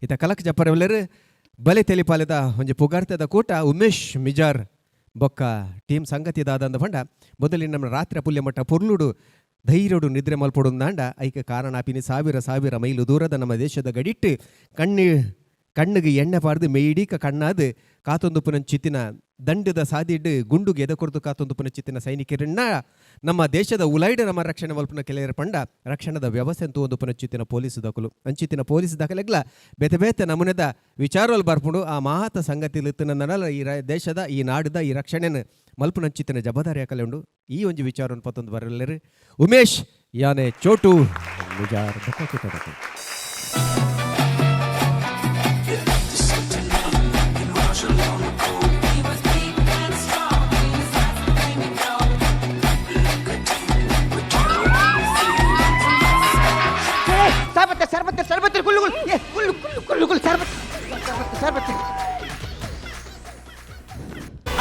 ಇತ ಕಲಕ್ ಜಪ್ಪರವಲ್ಲರು ಬಲೆ ತೆಲಿಪಾಲೆದ ಒಂಜಿ ಪುಗಾರ್ತೆದ ಕೂಟ ಉಮೇಶ್ ಮಿಜಾರ್ ಬೊಕ್ಕ ಟೀಮ್ ಸಂಗತಿ ದಾದಂದ ಪಂಡ ಮೊದಲಿನ ನಮ್ಮ ರಾತ್ರಿ ಪುಲ್ಯ ಮಟ್ಟ ಪೊರ್ಲುಡು ಧೈರ್ಯಡು ನಿದ್ರೆ ಮಲ್ಪೊಡುಂದಾಂಡ ಐಕ ಕಾರಣ ಆಪಿನಿ ಸಾವಿರ ಸಾವಿರ ಮೈಲು ದೂರದ ನಮ್ಮ ದೇಶದ ಗಡಿಟ್ಟು ಕಣ್ಣು ಕಣ್ಣಿಗೆ ಎಣ್ಣೆ ಪಾರ್ದು ಮೇಯ್ಡೀಕ ಕಣ್ಣಾದು ಕಾತೊಂದು ಪುನಂಚಿತ್ತಿನ ದಂಡದ ಸಾದಿಡ್ ಗುಂಡುಗೆ ಎದಕೊರ್ದು ಕಾತೊಂದು ಪುನಂಚಿತ್ತಿನ ಸೈನಿಕರನ್ನ ನಮ್ಮ ದೇಶದ ಉಲೈಡ್ ನಮ್ಮ ರಕ್ಷಣೆ ಮಲ್ಪುನ ಕೆಲಯರ ಪಂಡ ರಕ್ಷಣದ ವ್ಯವಸ್ಥೆ ಅಂತ ಒಂದು ಪುನಂಚಿತ್ತಿನ ಪೊಲೀಸ್ ದಾಖಲು ಅಂಚಿತ್ತಿನ ಪೊಲೀಸ್ ದಾಖಲೆಗ್ಲ ಬೇತೆ ಬೇತೆ ನಮೂನೆದ ವಿಚಾರವಲ್ ಬರ್ಪುಂಡು. ಆ ಮಾತ ಸಂಗತಿ ಇತ್ತಿನ ಈ ದೇಶದ ಈ ನಾಡುದ ಈ ರಕ್ಷಣೆನ ಮಲ್ಪುನಂಚಿತ್ತಿನ ಜವಾಬ್ದಾರಿ ಯಾಕಲೆ ಉಂಡು. ಈ ಒಂಜಿ ವಿಚಾರವನ್ನು ಪತ್ತೊಂದು ಬರಲೇರು ಉಮೇಶ್ ಯಾನೆ ಚೋಟು ನಿಜಾರ್ ಬೊಕ್ಕ ಕೂಟದಕುಲು. ಸರ್ಬತ್ತೆ ಸರ್ಬತ್ತೆ ಸರ್ಬತ್ತೆ, ಕುಲ್ಲು ಕುಲ್ಲು, ಏ, ಕುಲ್ಲು ಕುಲ್ಲು ಕುಲ್ಲು ಕುಲ್ಲು, ಸರ್ಬತ್ತೆ ಸರ್ಬತ್ತೆ ಸರ್ಬತ್ತೆ.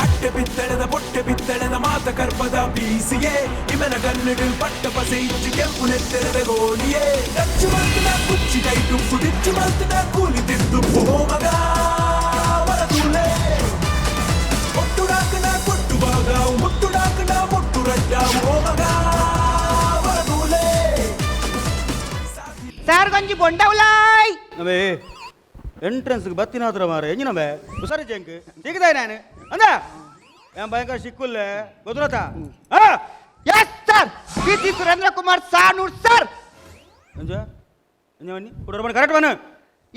ಅಟ್ಟೆ ಬಿತ್ತಳೆದ ಪೊಟ್ಟೆ ಬಿತ್ತಳೆದ ಮಾತ ಕರ್ಪದ ಬೀಸಿಗೆ ಇವನ ಕನ್ನಡು ಪಟ್ಟ ಪಸೆ ಇಚ್ಚು ಕೆಂಪು ನೆತ್ತೆರೆದ ಗೋಲಿಯೇ ಡಚ್ಚು ಮಲ್ತದ ಕುಚ್ಚಿ ಕೈ ತುಪ್ಪು ಡಿಚ್ಚು ಮಲ್ತದ ಕೂಲಿ ತಿದ್ದು ಮಗ ವರದೂಲೆ ಒಟ್ಟುಡಾಕನ ಕೊಟ್ಟು ಬಾಗಾವು ಮುಟ್ಟುಡಾಕನ ಮುಟ್ಟು ರಡ್ಡಾವು ಓ ಮಗ ವರದೂಲೆ. ಸರ್, ಗೊಂಜಿ ಬೊಂಡವ್ಲಾಯ್. ನಮೇ ಎಂಟ್ರೆನ್ಸ್ಗೆ ಬತ್ತಿನಾದ್ರ ಮಾರೆ ಎಂಜಿನಮೆ ಹುಷಾರಿ ಜಂಕ್ ಸಿಗದಾಯ ನಾನು ಅಂದ ಏನ್ ಭಯಂಕರ ಸಿಕ್ಕುಲ್ಲೆ ಗೊತ್ತುರತ. ಹಾ. Yes sir, P C Surendra Kumar Sanoor sir. ಅಂಜ ಅಂಜ ಬನ್ನಿ ಕೊಡೋರು ಕರೆಕ್ಟ್ ಬನ್ನ.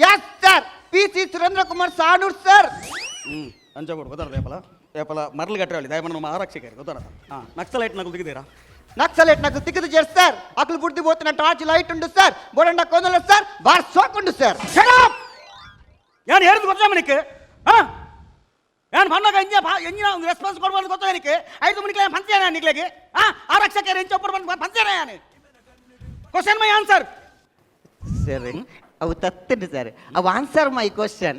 Yes sir, P C Surendra Kumar Sanoor sir. ಹ್ಞೂ ಅಂಜ ಕೊಡು ಗೊತ್ತಾರ ಏಪಲ ಏಪಲ ಮರಳು ಗಟ್ಟೆ ದಯಮಾಡಿ ನಮ್ಮ ಆರಕ್ಷಕರು ಗೊತ್ತಾರ. ಹಾಂ, ನಕ್ಸಲೈಟ್ ನಗಲು ತೆಗೆದೀರಾ? ನಕ್ಸಲೇಟ್ ನಕ್ಕು ತಿಕ್ಕದು ಜರ್ ಸರ್, ಅಕ್ಲು ಬುಡ್ದಿ ಬೋತಿನ ಟಾರ್ಚ್ ಲೈಟ್ ಉಂಡು ಸರ್, ಬೋಡಂಡ ಕೋದಲ ಸರ್, ಬಾರ್ ಸೋಕುಂಡು ಸರ್. ಯಾನು ಹೇಳಿದ್ ಗೊತ್ತಾ ಮನಿಕ್? ಹಾಂ, ಯಾನು ಬಂದಾಗ ಎಂಜ ಎಂಜಿನ ಒಂದು ರೆಸ್ಪಾನ್ಸ್ ಕೊಡ್ಬಾರ್ದು ಗೊತ್ತಾ ನಿಕ್ಕೆ? 5 ಮಣಿಗೆ ಪಂಚೇನ ನಿಕ್ಲೆಗೆ? ಹಾಂ, ಆರಕ್ಷಕರು ಎಂಚ ಒಬ್ಬರು ಬಂದು ಪಂಚೇನ ಯಾನು ಕ್ವಶನ್ my answer. Sir, ಅವು ತತ್ತಂಡು ಸರ್, ಅವು ಆನ್ಸರ್ my question.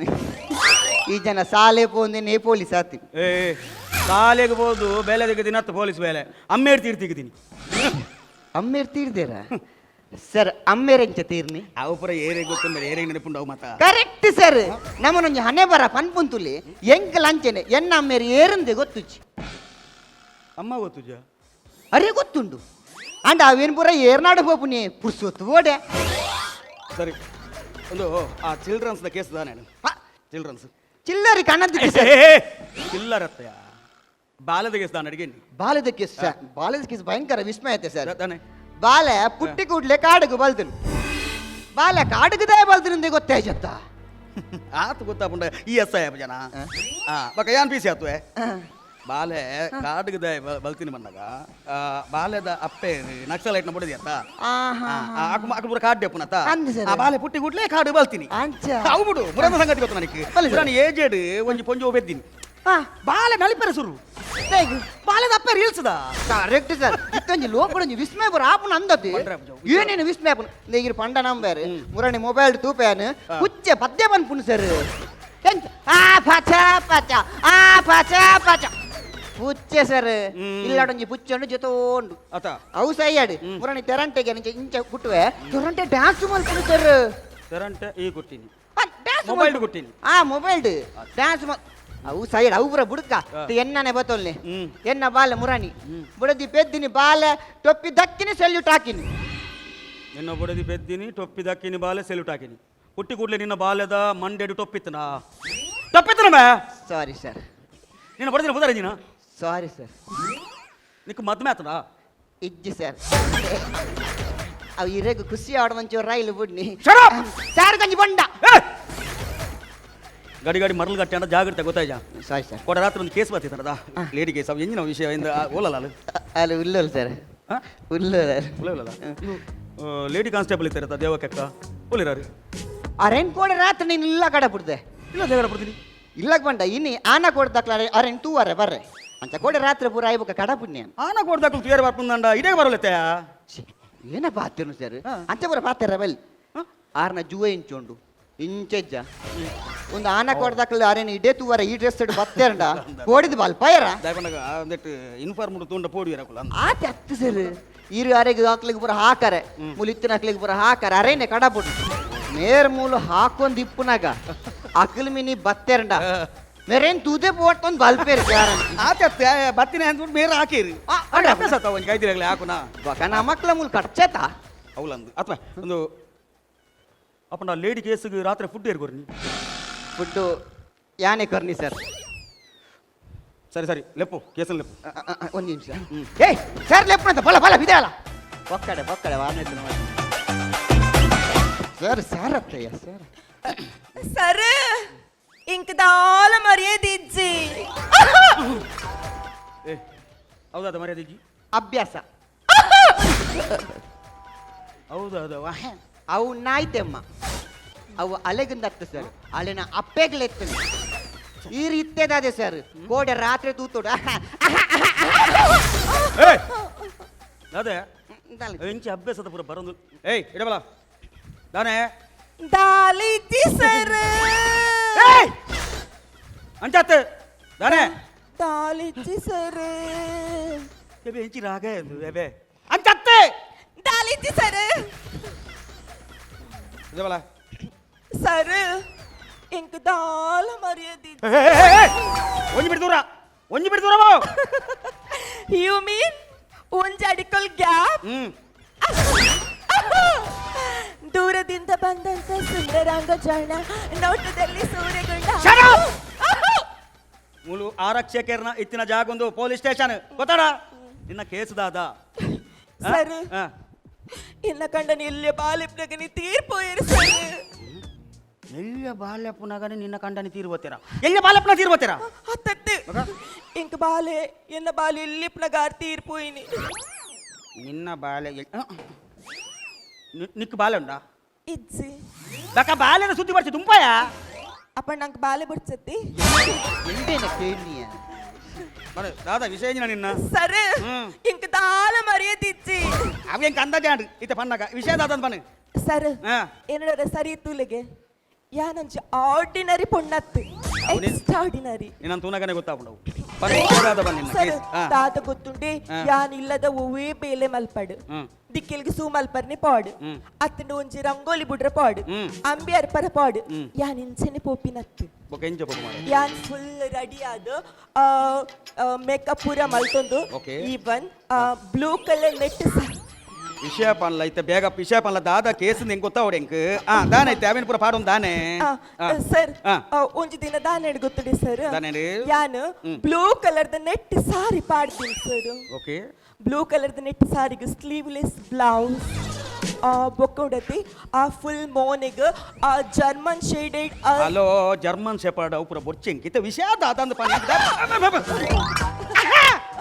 ಈ ಜನ ಸಾಲೆ ಪೋಂದಿನ ಪೊಲೀಸ್ ಆತಿ. ಏ, ಶಾಲೆಗೆ ಬೋದು ಬೇಲೆ ತೆಗೆದಿನ ಪೊಲೀಸ್ ಬೇಲೆ ಅಮ್ಮೇರ್ ತೀರ್ ತೆಗೆದೀನಿ. ಅಮ್ಮೇರ್ ತೀರ್ದೇರ ಸರ್? ಅಮ್ಮೇರೆಂಚ ತೀರ್ನಿ? ಅವು ಪುರ ಏರಿಗೆ ಗೊತ್ತುಂದ್ರೆ ಏರಿಗೆ ನೆನಪುಂಡು ಅವು ಮಾತ. ಕರೆಕ್ಟ್ ಸರ್, ನಮ್ಮನೊಂಜಿ ಹಣೆ ಬರ ಪನ್ಪುಂತುಲಿ ಎಂಕ್ ಲಂಚನೆ ಎನ್ನ ಅಮ್ಮೇರು ಏರಂದೆ ಗೊತ್ತುಚ್ಚಿ. ಅಮ್ಮ ಗೊತ್ತುಜ? ಅರೆ ಗೊತ್ತುಂಡು, ಅಂಡ ಅವೇನು ಪೂರ ಏರ್ನಾಡು ಪೋಪುನಿ ಪುರ್ಸೊತ್ತು ಓಡೆ. ಸರಿ, ಒಂದು ಆ ಚಿಲ್ಡ್ರನ್ಸ್ the case ದಾನೇನು? ಚಿಲ್ಡ್ರನ್ಸ್. ಚಿಲ್ಲರಿ ಕಣ್ಣಂತಿತ್ತು ಸರ್. ಚಿಲ್ಲರತ್ತಯ ಬಾಲದ ಕೇಸ್ ದಾನ ಅಡಿಗೆ. ಬಾಲದ ಕೇಸ್ ಸರ್, ಬಾಲದ ಕೇಸ್ ಭಯಂಕರ ವಿಸ್ಮಯ ಐತೆ ಸರ್. ದಾನೆ? ಬಾಲೆ ಪುಟ್ಟಿ ಕೂಡ್ಲೆ ಕಾಡುಗು ಬಲ್ದನು, ಬಾಲೆ ಕಾಡುಗದೇ ಬಲ್ದನಿಂದ ಗೊತ್ತಾಯ್ತ. ಆತು ಗೊತ್ತಾಪುಂಡ ಈ ಎಸ್ I ಜನ ಆ ಬಕ ಯಾನ್ ಪೀಸಿ ಆತುವೆ ಬಾಲೆ ಕಾಡುಗದ ಬಲ್ತೀನಿ ಬಂದಾಗ ಬಾಲೆದ ಅಪ್ಪೆ ನಕ್ಸಲೈಟ್ ನ ಬುಡದಿ ಅತ್ತ. ಆಕು ಆಕು ಪೂರ ಕಾಡು ಪುನತ. ಅಂದ್ ಸರ್. ಆ ಬಾಲೆ ಪುಟ್ಟಿ ಕೂಡ್ಲೆ ಕಾಡು ಬಲ್ತೀನಿ. ಅಂಚ. ಅವು ಬಿಡು, ಮುರದ ಸಂಗತಿ ಗೊತ್ತು ನನಗೆ? ಬಲೆ ಸರ್. ನಾನು ಏಜೆಡ್ ಒಂಜಿ ಪೊಂಜೋ ಬೆದ್ದಿನಿ. ಬಾಲೆ ನಲಿಪೆರೆ ಸುರು. ಬಾಲೆದ ಅಪ್ಪೆ ರೀಲ್ಸ್ the. Correct sir, ಇತ್ತೊಂಜಿ ಲೋಕಡೊಂಜಿ ವಿಸ್ಮಯ ಪುರ ಆಪುನ ಅಂದತಿ. ಪಂಡ್ರೆ ಪುಜ. ಏನೇನು ವಿಸ್ಮಯ ಆಪುನ ನೀಗಿರು ಪಂಡ ನಂಬರ್ ಮುರಣಿ ಮೊಬೈಲ್ ತೂಪೇನು ಕುಚ್ಚೆ ಪದ್ಯ ಪನ್ಪುನು ಸರ್. ಎಂಚ ಆ ಪಚ ಪಚ ಆ ಪಚ ಪಚ ಪುಚ್ಚೆ ಸರ್. ಇಲ್ಲಡೊಂಜಿ ಪುಚ್ಚೆ ಉಂಡು, ಜೊತೆ ಉಂಡು. ಅತ. ಅವು ಸೈಯಾಡು ಮುರಣಿ ತೆರಂಟೆಗೆ ಇಂಚ ಇಂಚ ಕುಟ್ಟುವೆ, ತೆರಂಟೆ ಡ್ಯಾನ್ಸ್ ಮಲ್ಪುನು ಸರ್. ತೆರಂಟೆ ಈ ಕೊಟ್ಟಿನಿ. ಡ್ಯಾನ್ಸ್. ಮೊಬೈಲ್ ಕೊಟ್ಟಿನಿ. ಆ ಮೊಬೈಲ್ ಡ್ಯಾನ್ಸ್ ಅವು ಸೈಡ್ ಅವು ಪೂರ ಬುಡ್ಕ ಎನ್ನನೆ ಬತ್ತೊಲ್ನೆ. ಎನ್ನ ಬಾಲೆ ಮುರಾಣಿ ಬುಡದಿ ಪೆದ್ದಿನಿ, ಬಾಲೆ ಟೊಪ್ಪಿ ದಕ್ಕಿನಿ, ಸೆಲ್ಯೂಟ್ ಹಾಕಿನಿ. ನಿನ್ನ ಬುಡದಿ ಪೆದ್ದಿನಿ, ಟೊಪ್ಪಿ ದಕ್ಕಿನಿ, ಬಾಲೆ ಸೆಲ್ಯೂಟ್ ಹಾಕಿನಿ. ಹುಟ್ಟಿ ಕೂಡ್ಲೆ ನಿನ್ನ ಬಾಲ್ಯದ ಮಂಡೆಡು ಟೊಪ್ಪಿತ್ತನ ಟೊಪ್ಪಿತ್ತನ ಬೇ. Sorry sir. ನಿನ್ನ ಬಡದಿನ ಬುದಾರ ನೀನು. Sorry sir. ನಿಕ್ಕ ಮದ್ಮೆ ಆತದ? ಇಜ್ಜಿ ಸರ್, ಅವು ಇರೆಗು ಖುಷಿ ಆಡ ಒಂಚೂರು ರೈಲು ಬುಡ್ನಿ. Shut up! Sir, ಗಂಜಿ ಬೊಂಡ. ಗಡಿ ಗಡಿ ಮರಳು ಗಟ್ಟಿ ಅಂತ ಜಾಗ್ರತೆ ಗೊತ್ತಾಯ್ತಾ? Sorry sir. ಕೊಡ ರಾತ್ರಿ ಒಂದು ಕೇಸ್ ಬರ್ತಿತ್ತದ, ಲೇಡಿ ಕೇಸ್. ಅವು ಎಂಜಿನ ವಿಷಯ ಇಂದ ಓಲಲ್ಲ ಅದು. ಅಲ್ಲಿ ಉಲ್ಲೋಲ್ ಸರ್. ಹಾ? ಉಲ್ಲೋಲ್. ಉಲ್ಲಲ್ಲ. ಲೇಡಿ ಕಾನ್ಸ್ಟೇಬಲ್ ಇರ್ತಾರ ದೇವಕ್ಕೆಕ್ಕ ಓಲಿರಾರು. ಅರೆನ್ ಕೋಡೆ ರಾತ್ರಿ ನೀನು ಇಲ್ಲ ಕಡೆ ಬಿಡ್ದೆ. ಇಲ್ಲ ದೇವರ ಬಿಡ್ತೀನಿ. ಇಲ್ಲಕ್ ಬಂಡ ಇನಿ ಆನ ಕೊಡ್ದಕ್ಲ ಅರೆನ್ ತೂವರೆ ಬರ್ರೆ ಅಂಚ ಕೋಡೆ ರಾತ್ರಿ ಪೂರ ಆಯ್ಬಕ ಕಡ ಪುಣ್ಯ. ಆನ ಕೊಡ್ದಾಕಲು ತುಯರ್ ಬರ್ಪುಂದಂಡ ಇಡೇ ಬರೋಲತ್ತೆ. ಛೆ, ಏನ ಪಾತಿರ್ನು ಸರ್? ಅಂಚ ಪೂರ ಪಾತೆರ ಬಲ್ಲಿ ಆರ್ನ ಜುವ ಇಂಚುಂಡು. ಇಂಚೆಜ್ಜ ಒಂದು ಆನ ಕೊಡ್ದಾಕಲ್ ಅರೇನು ಇಡೇ ತೂವರ ಈ ಡ್ರೆಸ್ ಬತ್ತೇರಂಡ ಕೋಡಿದ ಬಲ್ಪಾಯರ ದಾಯಪಂಡಗ ಅಂದೆಟ್ ಇನ್ಫಾರ್ಮ್ ತೂಂಡ ಪೋಡಿ ರಕುಲ. ಆತೆ ಅತ್ತು ಸರ್, ಇರು ಅರೆಗೆ ಹಾಕ್ಲಿಕ್ಕೆ ಪೂರ ಹಾಕರೆ, ಮುಲಿತ್ತಿನ ಹಾಕ್ಲಿಕ್ಕೆ ಪೂರ ಹಾಕರೆ, ಅರೇನೆ ಕಡಪುಡು ಮೇರ್ ಮೂಲು ಹಾಕೊಂದ್ ಇಪ್ಪುನಾಗ ಅಕಲ್ ಮಿನಿ ಬತ್ತೇರಂಡ ಮೇರೇನ್ ತೂದೆ ಪೋಟೊಂದು ಬಲ್ಪೇರು ಯಾರನ್. ಆತೆ ಅತ್ತೆ ಬತ್ತಿನ ಅಂದ್ಬಿಟ್ಟು ಮೇರೆ ಹಾಕಿರಿ. ಅಡ್ಡ. ಅಭ್ಯಾಸ ಆತ ಒಂಜಿ ಕೈದಿರಗ್ಲೆ ಹಾಕುನಾ. ಬಕ ನಮಕ್ಲ ಮೂಲು ಕಟ್ಚೇತ. ಅವಲಂದು ಅಥವಾ ಒಂದು ಅಪ್ಪಂಡ ಲೇಡಿ ಕೇಸಿಗೆ ರಾತ್ರಿ ಫುಡ್ ಏರ್ಕೊರ್ನಿ. ಫುಡ್ಡು ಯಾನೆ ಕೊರ್ನಿ ಸರ್. ಸರಿ ಸರಿ, ಲೆಪ್ಪು ಕೇಸನ್ ಲೆಪ್ಪು. ಒಂದು ನಿಮಿಷ. ಏಯ್ ಸರ್, ಲೆಪ್ಪು ಬಲ ಬಲ ಬಿದ್ದಾಳ ಒಕ್ಕಡೆ ಒಕ್ಕಡೆ ವಾರನೆ. ಸರ್ ಸರ್ ಅತ್ತಯ್ಯ ಸರ್. ಸರ್, ಇಂಕದಾಲ ಮರ್ಯಾದಿಜ್ಜಿ. ಏ ಹೌದಾದ ಮರ್ಯಾದಿಜ್ಜಿ. ಅಭ್ಯಾಸ. ಹೌದೌದು. ಅವು ನಾಯ್ತೆಮ್ಮ, ಅವು ಅಲೆಗಿಂದತ್ತು ಸರ್, ಅಲೆನ ಅಪ್ಪೆಗ್ಲೆತ್ತನೆ ಈ ರೀತಿಯದಾದೆ ಸರ್, ಕೋಡೆ ರಾತ್ರಿ ತೂತೋಡು. ಏಯ್ ಅದೇ ಎಂಚಿ ಅಭ್ಯಾಸದ ಪೂರ ಬರೋದು. ಏಯ್ ಇಡಬಲ ದಾನೆ. ದಾಲಿಜ್ಜಿ ಸರ್. ಏಯ್ ಅಂಚಾತ್ ದಾನೆ. ದಾಲಿಜ್ಜಿ ಸರ್. ಎಬೆ ಎಂಚಿ ರಾಗ ಎಬೆ ಅಂಚತ್ತೆ. ದಾಲಿಜ್ಜಿ ಸರ್. ಇಡಬಲ. ಸರ್, ಇಂಕದಾಲ ಮರ್ಯಾದಿಜ್ಜಿ. ಒಂಜಿ ಬಿಡ್ ದೂರ, ಒಂಜಿ ಬಿಡ್ ದೂರ ಬಾವು. You mean ಒಂಜಿ ಅಡಿಕಲ್ ಗ್ಯಾಪ್? ಹ್ಮ್. ದೂರದಿಂದ ಬಂದಂತ ಸುಂದರಾಂಗ ಜಾಣ, ನೋಟದಲ್ಲಿ ಸೂರ್ಯಗುಂಡ. Shut up! ಮೂಲು ಆರಕ್ಷಕರ್ನ ಇತ್ತಿನ ಜಾಗ ಒಂದು ಪೊಲೀಸ್ ಸ್ಟೇಷನ್ ಗೊತ್ತಾಡ ನಿನ್ನ ಕೇಸ್ ದಾದ. ಸರ್, ಇನ್ನ ಕಂಡನ ಇಲ್ಲಿ ಬಾಲಿಪ್ನಗನಿ ತೀರ್ಪೋಯಿರು ಸರ್. ಎಲ್ಲ ಬಾಲ್ಯಪ್ಪನಾಗನೆ ನಿನ್ನ ಕಂಡನಿ ತೀರ್ವತ್ತೀರ? ಎಲ್ಲ ಬಾಲ್ಯಪ್ಪನ ತೀರ್ವತ್ತೀರ? ಅತ್ತತ್ತೆ, ಇಂಕ ಬಾಲೆ ಎನ್ನ ಬಾಲಿ ಇಲ್ಲಿಪ್ನಗಾರ್ ತೀರ್ಪೋಯಿನಿ. ನಿನ್ನ ಬಾಲೆ ನಿಕ್ ಬಾಲೆ ಉಂಡಾ? ಇಜ್ಜಿ. ದಕ್ಕ ಬಾಲೆನ ಸುದ್ದಿ ಬರ್ಸಿ ತುಂಪಾಯ. ಅಪ್ಪ, ನಂಗೆ ಬಾಲೆ ಬಿಡ್ಸತ್ತಿ. ಎಂಟೇನ ಕೇಳಿಯ? ಮರೆ ದಾದಾ ವಿಷಯ ಏನಿನ ನಿನ್ನ? ಸರ್, ಹ್ಮ್. ಇಂಕ ದಾಲ ಮರ್ಯಾದಿಜ್ಜಿ. ಅವ ಹೆಂಗೆ ಅಂದಾಜಾಂಡ್ ಇತ್ತ ಪನ್ನಾಗ ವಿಷಯ ದಾದ ಪನ್ನ. ಸರ್, ಹಾ. ಏನಡ ಸರಿ ತುಲೆಗೆ, ಯಾನೊಂಜಿ ಆರ್ಡಿನರಿ ಪೊಣ್ಣತ್ತು, ಎಕ್ಸ್ಟ್ರಾರ್ಡಿನರಿ. ನಿನ್ನ ತೂನಗನೆ ಗೊತ್ತಾಪುಂಡವು ಪನ್ನ ವಿಷಯ ದಾದ ಬನ್ನ ನಿನ್ನ ಸರ್, ಕೇಸ್. ಹಾ. ತಾತ ಗೊತ್ತುಂಡೆ, ಹಾ. ಯಾನ್ ಇಲ್ಲದ ಒವ್ವೇ ಬೇಲೆ ಮಲ್ಪಡು, ದಿಕ್ಕೆಲ್ಗೆ ಸೂ ಮಲ್ಪರ್ನೆ ಪಾಡು, ಅತ್ತಂಡ ಒಂಜಿ ರಂಗೋಲಿ ಬುಡ್ರ ಪಾಡು, ಅಂಬಿ ಅರ್ಪರ ಪಾಡು, ಯಾನ್ ಇಂಚನೆ ಪೋಪಿನತ್ತು. ಬೊಕ ಎಂಚ ಪೊಪ್ಪು ಮಾರ್ರೆ? ಯಾನ್ ಫುಲ್ ರೆಡಿ ಆದ್ ಮೇಕಪ್ ಪೂರ ಮಲ್ತೊಂದು, even blue colour net. ವಿಷಯ ಪನ್ಲ ಇತ್ತ ಬೇಗ ವಿಷಯ ಪನ್ಲ ದಾದ ಕೇಸ್ ಎಂಕ್ ಗೊತ್ತಾವಡೆ ಎಂಕ್. ಆ ದಾನೆ ಐತೆ ಅವೇನು ಪೂರ ಪಾಡೊಂದು ದಾನೆ. ಆ. ಸರ್, ಆ. ಒಂಜಿ ದಿನ ದಾನೆಡ್ ಗೊತ್ತುಂಡೆ ಸರ್? ದಾನೆಡ್? ಯಾನ್ ಬ್ಲೂ ಕಲರ್ ದ ನೆಟ್ ಸಾರಿ ಪಾಡ್ತೀನಿ sir. Blue colour the net ಸಾರಿಗೆ ಸ್ಲೀವ್ಲೆಸ್ ಬ್ಲೌಸ್ ಬೊಕ್ಕ ಉಂಡತಿ, ಆ ಫುಲ್ ಮೋನಿಗ್ ಆ German shaded. Hello, German shepherd ಅವು ಪೂರ ಬೊರ್ಚಿ ಎಂಕ್. ಇತ್ತ ವಿಷಯ ದಾದ ಅಂದ್ ಪನ್ಲ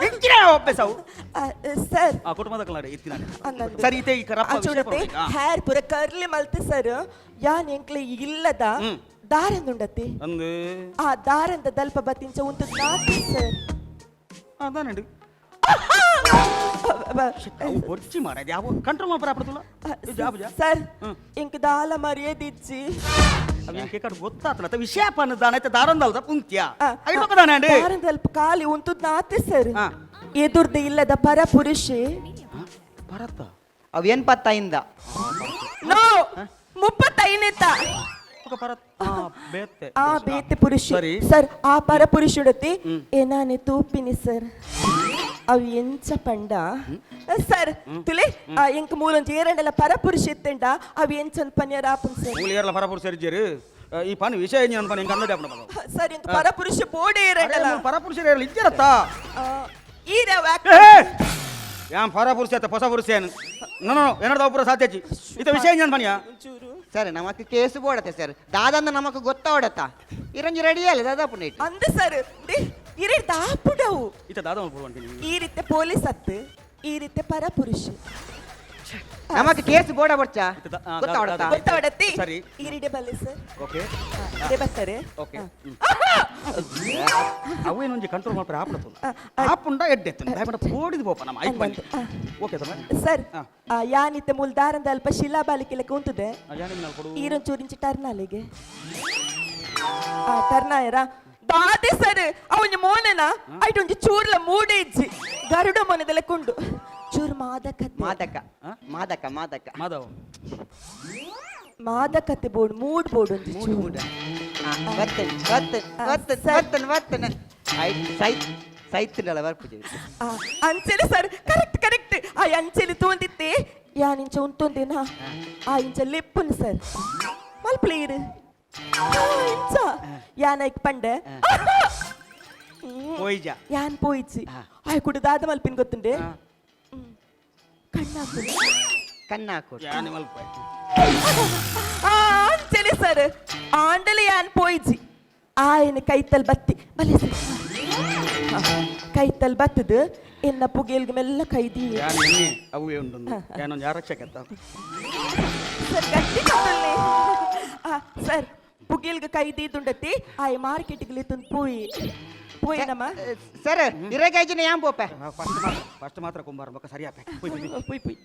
ಎಂಕಿನ ಒಬ್ಬೆ ಸಾವು. ಸರ್. ಆ ಕುಟುಂಬದ ಕಲಾಡೆ ಇತ್ತಿನ. ಅಂದಂದು. ಸರಿ ಇತ್ತೆ ಈ ಕರಪ್ಪ ವಿಷಯ ಚೂಡತೆ ಪನ್ಲ. ಆ. ಹೇರ್ ಪೂರ ಕರ್ಲಿ ಮಲ್ತೆ ಸರ್. ಯಾನ್ ಎಂಕ್ಲೆ ಇಲ್ಲದ ದಾರಂದುಂಡತಿ. ಅಂದು. ಆ ದಾರಂದ ದಲ್ಪ ಬತ್ತಿಂಚ ಉಂತು ನಾತಿ ಸರ್. ಆ ದಾನೆಂಡು ಅವು ಬೊರ್ಚಿ ಮಾರ ಯಾವ ಕಂಟ್ರೋಲ್ ಮಾತ್ರ ಆಪಡ್ತಲ್ಲ ಜಾಬ್ ಜಾ. ಸರ್, ಇಂಕ್ ದಾಲ ಮರ್ಯಾದಿಜ್ಜಿ. ಅವು ಎಂಕ್ ಕಡೆ ಗೊತ್ತಾತನ ವಿಷಯ ಪನ್ನ ದಾನ ಐತೆ ದಾರಂದಲ್ದ ಪುಂತ್ಯ ಐಟೊಕ ದಾನೆ. ದಾರಂದಲ್ಪ ಖಾಲಿ ಉಂತುದ್ ನಾತಿ ಸರ್. ಆ. ಎದುರ್ದ ಇಲ್ಲದ ಪರ ಪುರುಷೆ. ಭರತ. ಅವೇನ್ ಪತ್ತ ಇಂದ? ನೋ, 35ನೇತ. ఒక ಭರತ್ ಆ ಬೇತೆ. ಆ ಬೇತೆ ಪುರುಷ. ಸರಿ. ಸರ್, ಆ ಪರ ಪುರುಷುಡತಿ ಏನಾನೆ ತೂಪಿನಿ ಸರ್. ಅವು ಎಂಚ ಪಂಡ ಸರ್, ತುಲೆ ಎಂಕ್ ಮೂಲೊಂಜಿ ಏರಂಡಲ ಪರ ಪುರುಷ ಇತ್ತೆಂಡ ಅವು ಎಂಚೊಂದು ಪನ್ಯರ ಆಪುನ್ ಸರ್. ಮೂಲಿಯರ್ಲ ಪರಪುರುಷ ಇಜ್ಜೇರು. ಈ ಪನ್ ವಿಷಯ ಏನು ಪನ್ ಎಂಕ್ ಅಂದಾಜು ಆಪುಂಡು ಮಗ. ಸರ್, ಎಂಕ್ ಪರ ಪುರುಷ ಬೋಡೆ ಏರಂಡಲ. ಪರಪುರುಷ ಇಜ್ಜರತ್ತ. ಈ ರವ. ಯಾನ್ ಪರಪುರುಷ ಅತ್ತ ಹೊಸ ಪುರುಷ ಏನು? ನೋ ನೋ, ಏನಾದ್ರು ಪೂರ ಸಾಧ್ಯ ಇತ ವಿಷಯ ಏನು ಪನಿಯ? ಒಂಚೂರು. ಸರ್, ನಮಕ್ ಕೇಸ್ ಬೋಡತ್ತೆ ಸರ್, ದಾದಂದ ನಮಕ್ ಗೊತ್ತಾವಡತ್ತ ಇರಂಜಿ ರೆಡಿ ಅಲ್ಲ ದಾದಾ ಪುಣ್ಯ. ಅಂದ ಸರ್, ಇರಡ್ ದಾಪುಡವು. ಇತ ದಾದ ಮಲ್ಪುಡು ಅಂತೀನಿ. ಈ ರೀತಿ ಪೊಲೀಸ್ ಅತ್ತು, ಈ ರೀತಿ ಪರ ಪುರುಷ. ನಮಕ್ ಕೇಸ್ ಬೋಡ ಬೊಡ್ಚ ಗೊತ್ತಾವಡತ್ತ ಗೊತ್ತಾವಡತ್ತಿ? ಸರಿ. ಈರಿಡೆ ಬಲ್ಲೆ ಸರ್. ಓಕೆ. ಇಡೆ ಬರ್ತಾರೆ. ಓಕೆ, ಅವೇನೊಂಜಿ ಕಂಟ್ರೋಲ್ ಮಾಡ್ತಾರೆ ಆಪಡ. ಆ, ಆ. ಆಪುಂಡ ಎಡ್ಡೆ ದಯಮಾಡ ಪೋಡಿದ್ ಪೋಪ ನಮ್ಮ ಐಕ್ ಬನ್ನಿ. ಓಕೆ ಸಮ. ಸರ್. ಆ. ಯಾನಿತ್ತೆ ಮೂಲ್ ದಾರಂದ ಅಲ್ಪ ಶಿಲಾ ಬಾಲಿಕೆಲ್ಲ ಕುಂತದೆ. ಯಾನಿನ ಕೊಡು. ಈರೊಂಚೂರಿಂಚಿ ಟರ್ನಾಲಿಗೆ ಆ ಟರ್ನಾಯರ ದಾದೆ ಸರ್, ಅವನ ಮೋನನ ಐಟೊಂಜಿ ಚೂರ್ಲ ಮೂಡೆ ಇಜ್ಜಿ, ಗರುಡ ಮೋನದೆಲ್ಲ ಕುಂಡು ಚೂರು ಮಾದಕತೆ. ಮಾದಕ. ಆ? ಮಾದಕ ಮಾದಕ. ಮಾಧವ್. ಮಾದಕತೆ ಬೋರ್ಡ್ ಮೂಡ್ ಬೋರ್ಡ್ ಒಂಜಿ ಮೂಡು ಚೂರು. ಮೂಡು. ಆ, ಬರ್ತೇನೆ ಬರ್ತೇನೆ. ಆ, ಬರ್ತೇನೆ. ಸರ್. ಬರ್ತೇನೆ ಬರ್ತೇನೆ. ಆಯ್ತು, ಸೈತ್ ಸೈತ್ನಲ್ಲ ಬರ್ಪುಜಿ. ಆ, ಅಂಚೆಲೆ ಸರ್, ಕರೆಕ್ಟ್ ಕರೆಕ್ಟ್. ಆ ಅಂಚೆಲೆ ತೋಂದಿತ್ತೆ, ಯಾನಿಂಚ ಉಂತೊಂದೇನಾ, ಆ ಇಂಚ ಲೆಪ್ಪುನು ಸರ್ ಮಲ್ಪ್ಲೇರು ಇಂಚ ಯಾನೈಕ್ ಪಂಡೆ. ಪೋಯಿಜ? ಯಾನ್ ಪೋಯಿಚಿ. ಆ. ಆಯ್ ಕುಡು ದಾದ ಮಲ್ಪಿನ್ ಗೊತ್ತುಂಡೆ? ಆ. ಕಣ್ಣಾಕು. ಕಣ್ಣಾಕು. ಯಾನಿ ಮಲ್ಪ. ಆ ಅಂಚೆಲೆ ಸರ್, ಆಂಡಲೆ ಯಾನ್ ಪೋಯಿಜಿ. ಆಯನ ಕೈತಲ್ ಬತ್ತಿ ಬಲೆ ಸರ್. ಆ, ಕೈತಲ್ ಬತ್ತದು ಎನ್ನ ಪುಗೇಲ್ಗೆ ಮೆಲ್ಲ ಕೈದಿ. ಯಾನಿ ಎನ್ನಿ ಅವುವೇ ಉಂಟು, ಯಾನೊಂದು ಆರಕ್ಷಕ. ಸರ್, ಗಟ್ಟಿ ಕತ್ತಲ್ಲೆ. ಆ, ಸರ್, ಪುಗೇಲ್ಗೆ ಕೈದೀದುಂಡತಿ ಆಯ್ ಮಾರ್ಕೆಟ್ಗೆ ಲೇತುಂದು ಪೋಯಿ ಪೋಯಿ ನಮ್ಮ. ಸರ್, ಇರಗಾಜಿನ ಯಾನ್ ಪೋಪೆ? ಫಸ್ಟ್ ಮಾತ್ರ, ಫಸ್ಟ್ ಮಾತ್ರ ಕುಂಬಾರ ಬೊಕ್ಕ ಸರಿ ಆಪೆ. ಪೋಯ್ ಪೋಯ್. ಪೋಯ್ ಪೋಯ್.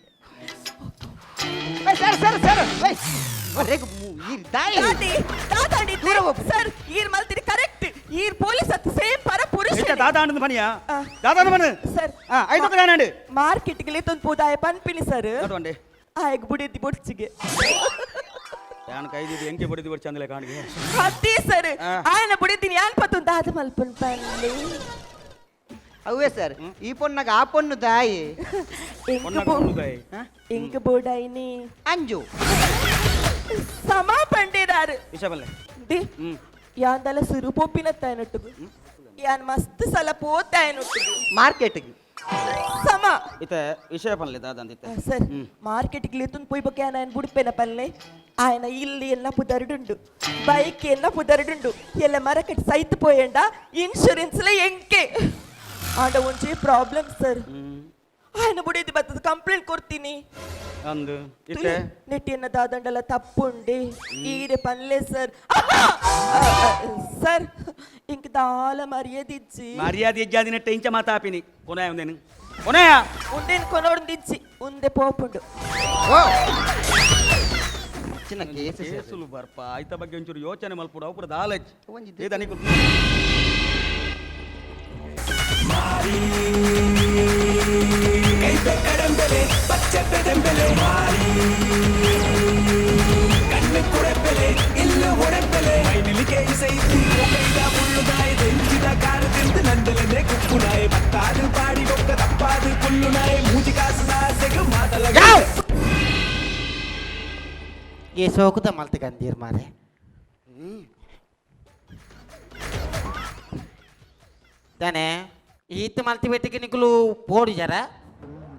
ಸರ್ ಸರ್ ಸರ್, ಹೊರಗೆ ಈ ದಾಯಿ. ದಾದಿ ದಾದಾಡಿ. ದೂರ ಹೋಗು. ಸರ್, ಈರ್ ಮಲ್ತಿರಿ ಕರೆಕ್ಟ್. ಈರ್ ಪೊಲೀಸ್ ಅತ್ ಸೇಮ್ ಪರ ಪುರುಷ. ಎಂತ ದಾದಾ ಅಂಡದ ಮನಿಯಾ? ಆ. ದಾದಾ ಮನ. ಸರ್. ಆ, ಐದು ದಾನಾಂಡು. ಮಾರ್ಕೆಟ್ಗೆ ಲೇತೊಂದು ಪೋದಾಯ ಪನ್ಪಿನಿ ಸರ್. ದಾದವಂಡೆ. ಆಯಗ್ ಬುಡಿದಿ ಬೊಡ್ಚಿಗೆ. ಯಾನ್ ಕೈದಿದ್ದು ಎಂಕೆ ಬಡಿದು ಬಡ್ಚ ಅಂದಲೆ ಕಾಣಿಗೆ. ಅದೇ ಸರ್. ಆ. ಆಯನ ಬುಡಿದಿನಿ ಯಾನ್ ಪತ್ತೊಂದು ದಾದ ಮಲ್ಪನ್ ಪನ್ಲೆ. ಅವೇ ಸರ್, ಈ ಪೊನ್ನಾಗ ಆ ಪೊಣ್ಣು ದಾಯಿ. ಎಂಕ್ ಪೊನ್ನಾಗ ಪೊಣ್ಣು ದಾಯಿ. ಎಂಕ್ ಬೋಡಾಯಿನಿ. ಅಂಜು. ಸಮ ಪಂಡೇರಾರು. ವಿಷ ಬಲ್ಲೆ. ದಿ. ಹ್ಮ್. ಯಾಂದಲ ಸುರು ಪೊಪ್ಪಿನ ತಾಯನೊಟ್ಟುಗು ಯಾನ್ ಮಸ್ತ್ ಸಲ ಪೋತಾಯನೊಟ್ಟುಗು. ಮಾರ್ಕೆಟ್ಗೆ. ಸಮ. ಇತ್ತೆ ವಿಷಯ ಪನ್ಲೆ ದಾದಂದಿತ್ತೆ. ಆ, ಸರ್. ಹ್ಮ್. ಮಾರ್ಕೆಟ್ಗೆ ಲೇತುಂದು ಪೋಯ್ ಬೊಕ್ಕ ಯಾನ್ ಆಯನ್ ಬುಡ್ಪೆನ ಪಲ್ಲೆ. ಆಯನ ಇಲ್ಲಿ ಎಲ್ಲ ಪುದರ್ಡುಂಡು, ಬೈಕ್ ಎಲ್ಲ ಪುದರ್ಡುಂಡು, ಎಲ್ಲ ಮರಕಟ್ ಸೈತ್ ಪೋಯಂಡ ಇನ್ಶೂರೆನ್ಸ್ ಲ ಎಂಕೆ. ಆಂಡ ಒಂಜಿ ಪ್ರಾಬ್ಲಮ್ ಸರ್. ಹ್ಮ್. ಆಯನ ಬುಡಿದು ಬತ್ತದ ಕಂಪ್ಲೇಂಟ್ ಕೊಡ್ತೀನಿ. ಅಂದು ಇತ್ತೆ. ನೆಟ್ಟಿಯನ್ನ ದಾದಂಡಲ ತಪ್ಪುಂಡೆ ಈರೆ ಪನ್ಲೆ ಸರ್. ಸರ್, ಇಂಕ್ ದಾಲ ಮರ್ಯಾದಿಜ್ಜಿ. ಮರ್ಯಾದೆ ಇಜ್ಜಾದಿ ನೆಟ್ಟೆ ಇಂಚ ಮಾತಾಪಿನಿ. ಕೊನೆಯ ಒಂದೇನು ಕೊನೆಯ. ಉಂದೇನ್ ಕೊನೋಡ್ದಿಜ್ಜಿ, ಉಂದೆ ಪೋಪುಂಡು. ಓ ಚಿನ್ನ ಕೇಸ್ ಸರ್. ಕೇಸುಲು ಬರ್ಪ ಆಯ್ತ ಬಗ್ಗೆ ಒಂಚೂರು ಯೋಚನೆ ಮಲ್ಪುಡು, ಅವು ಪೂರ ದಾಲಜ್. ಒಂಜಿ ಏದ ನಿಕುಲು. ಕೈಪೆ ಕಡಂಬೆಲೆ ಪಚ್ಚೆ ಬೆದೆಂಬೆಲೆ ಮಾರಿ ಕಣ್ಣು ಕುಡೆಪೆಲೆ ಇಲ್ಲು ಒಡೆಪೆಲೆ ಮೈನಿಲಿಕೆ ಇಸೈತಿ ಕೈದ ಮುಳ್ಳುದಾಯ ದೆಂಚಿದ ಕಾರು ತಿಂದು ನಂದಲನೆ ಕುಪ್ಪುನಾಯ ಬತ್ತಾದು ಪಾಡಿ ಬೊಕ್ಕ ತಪ್ಪಾದು ಕುಳ್ಳುನಾಯ ಮೂಜಿ ಕಾಸು ಆಸೆಗು ಮಾತಲ. ಯಾವ್? ಈ ಸೋಕುದ ಮಲ್ತ ಗಂದೀರ್ ಮಾರೆ. ತಾನೆ ಈತ್ ಮಲ್ತಿ ಬೆಟ್ಟಿಗೆ ನಿಕುಲು ಪೋಡು ಜರ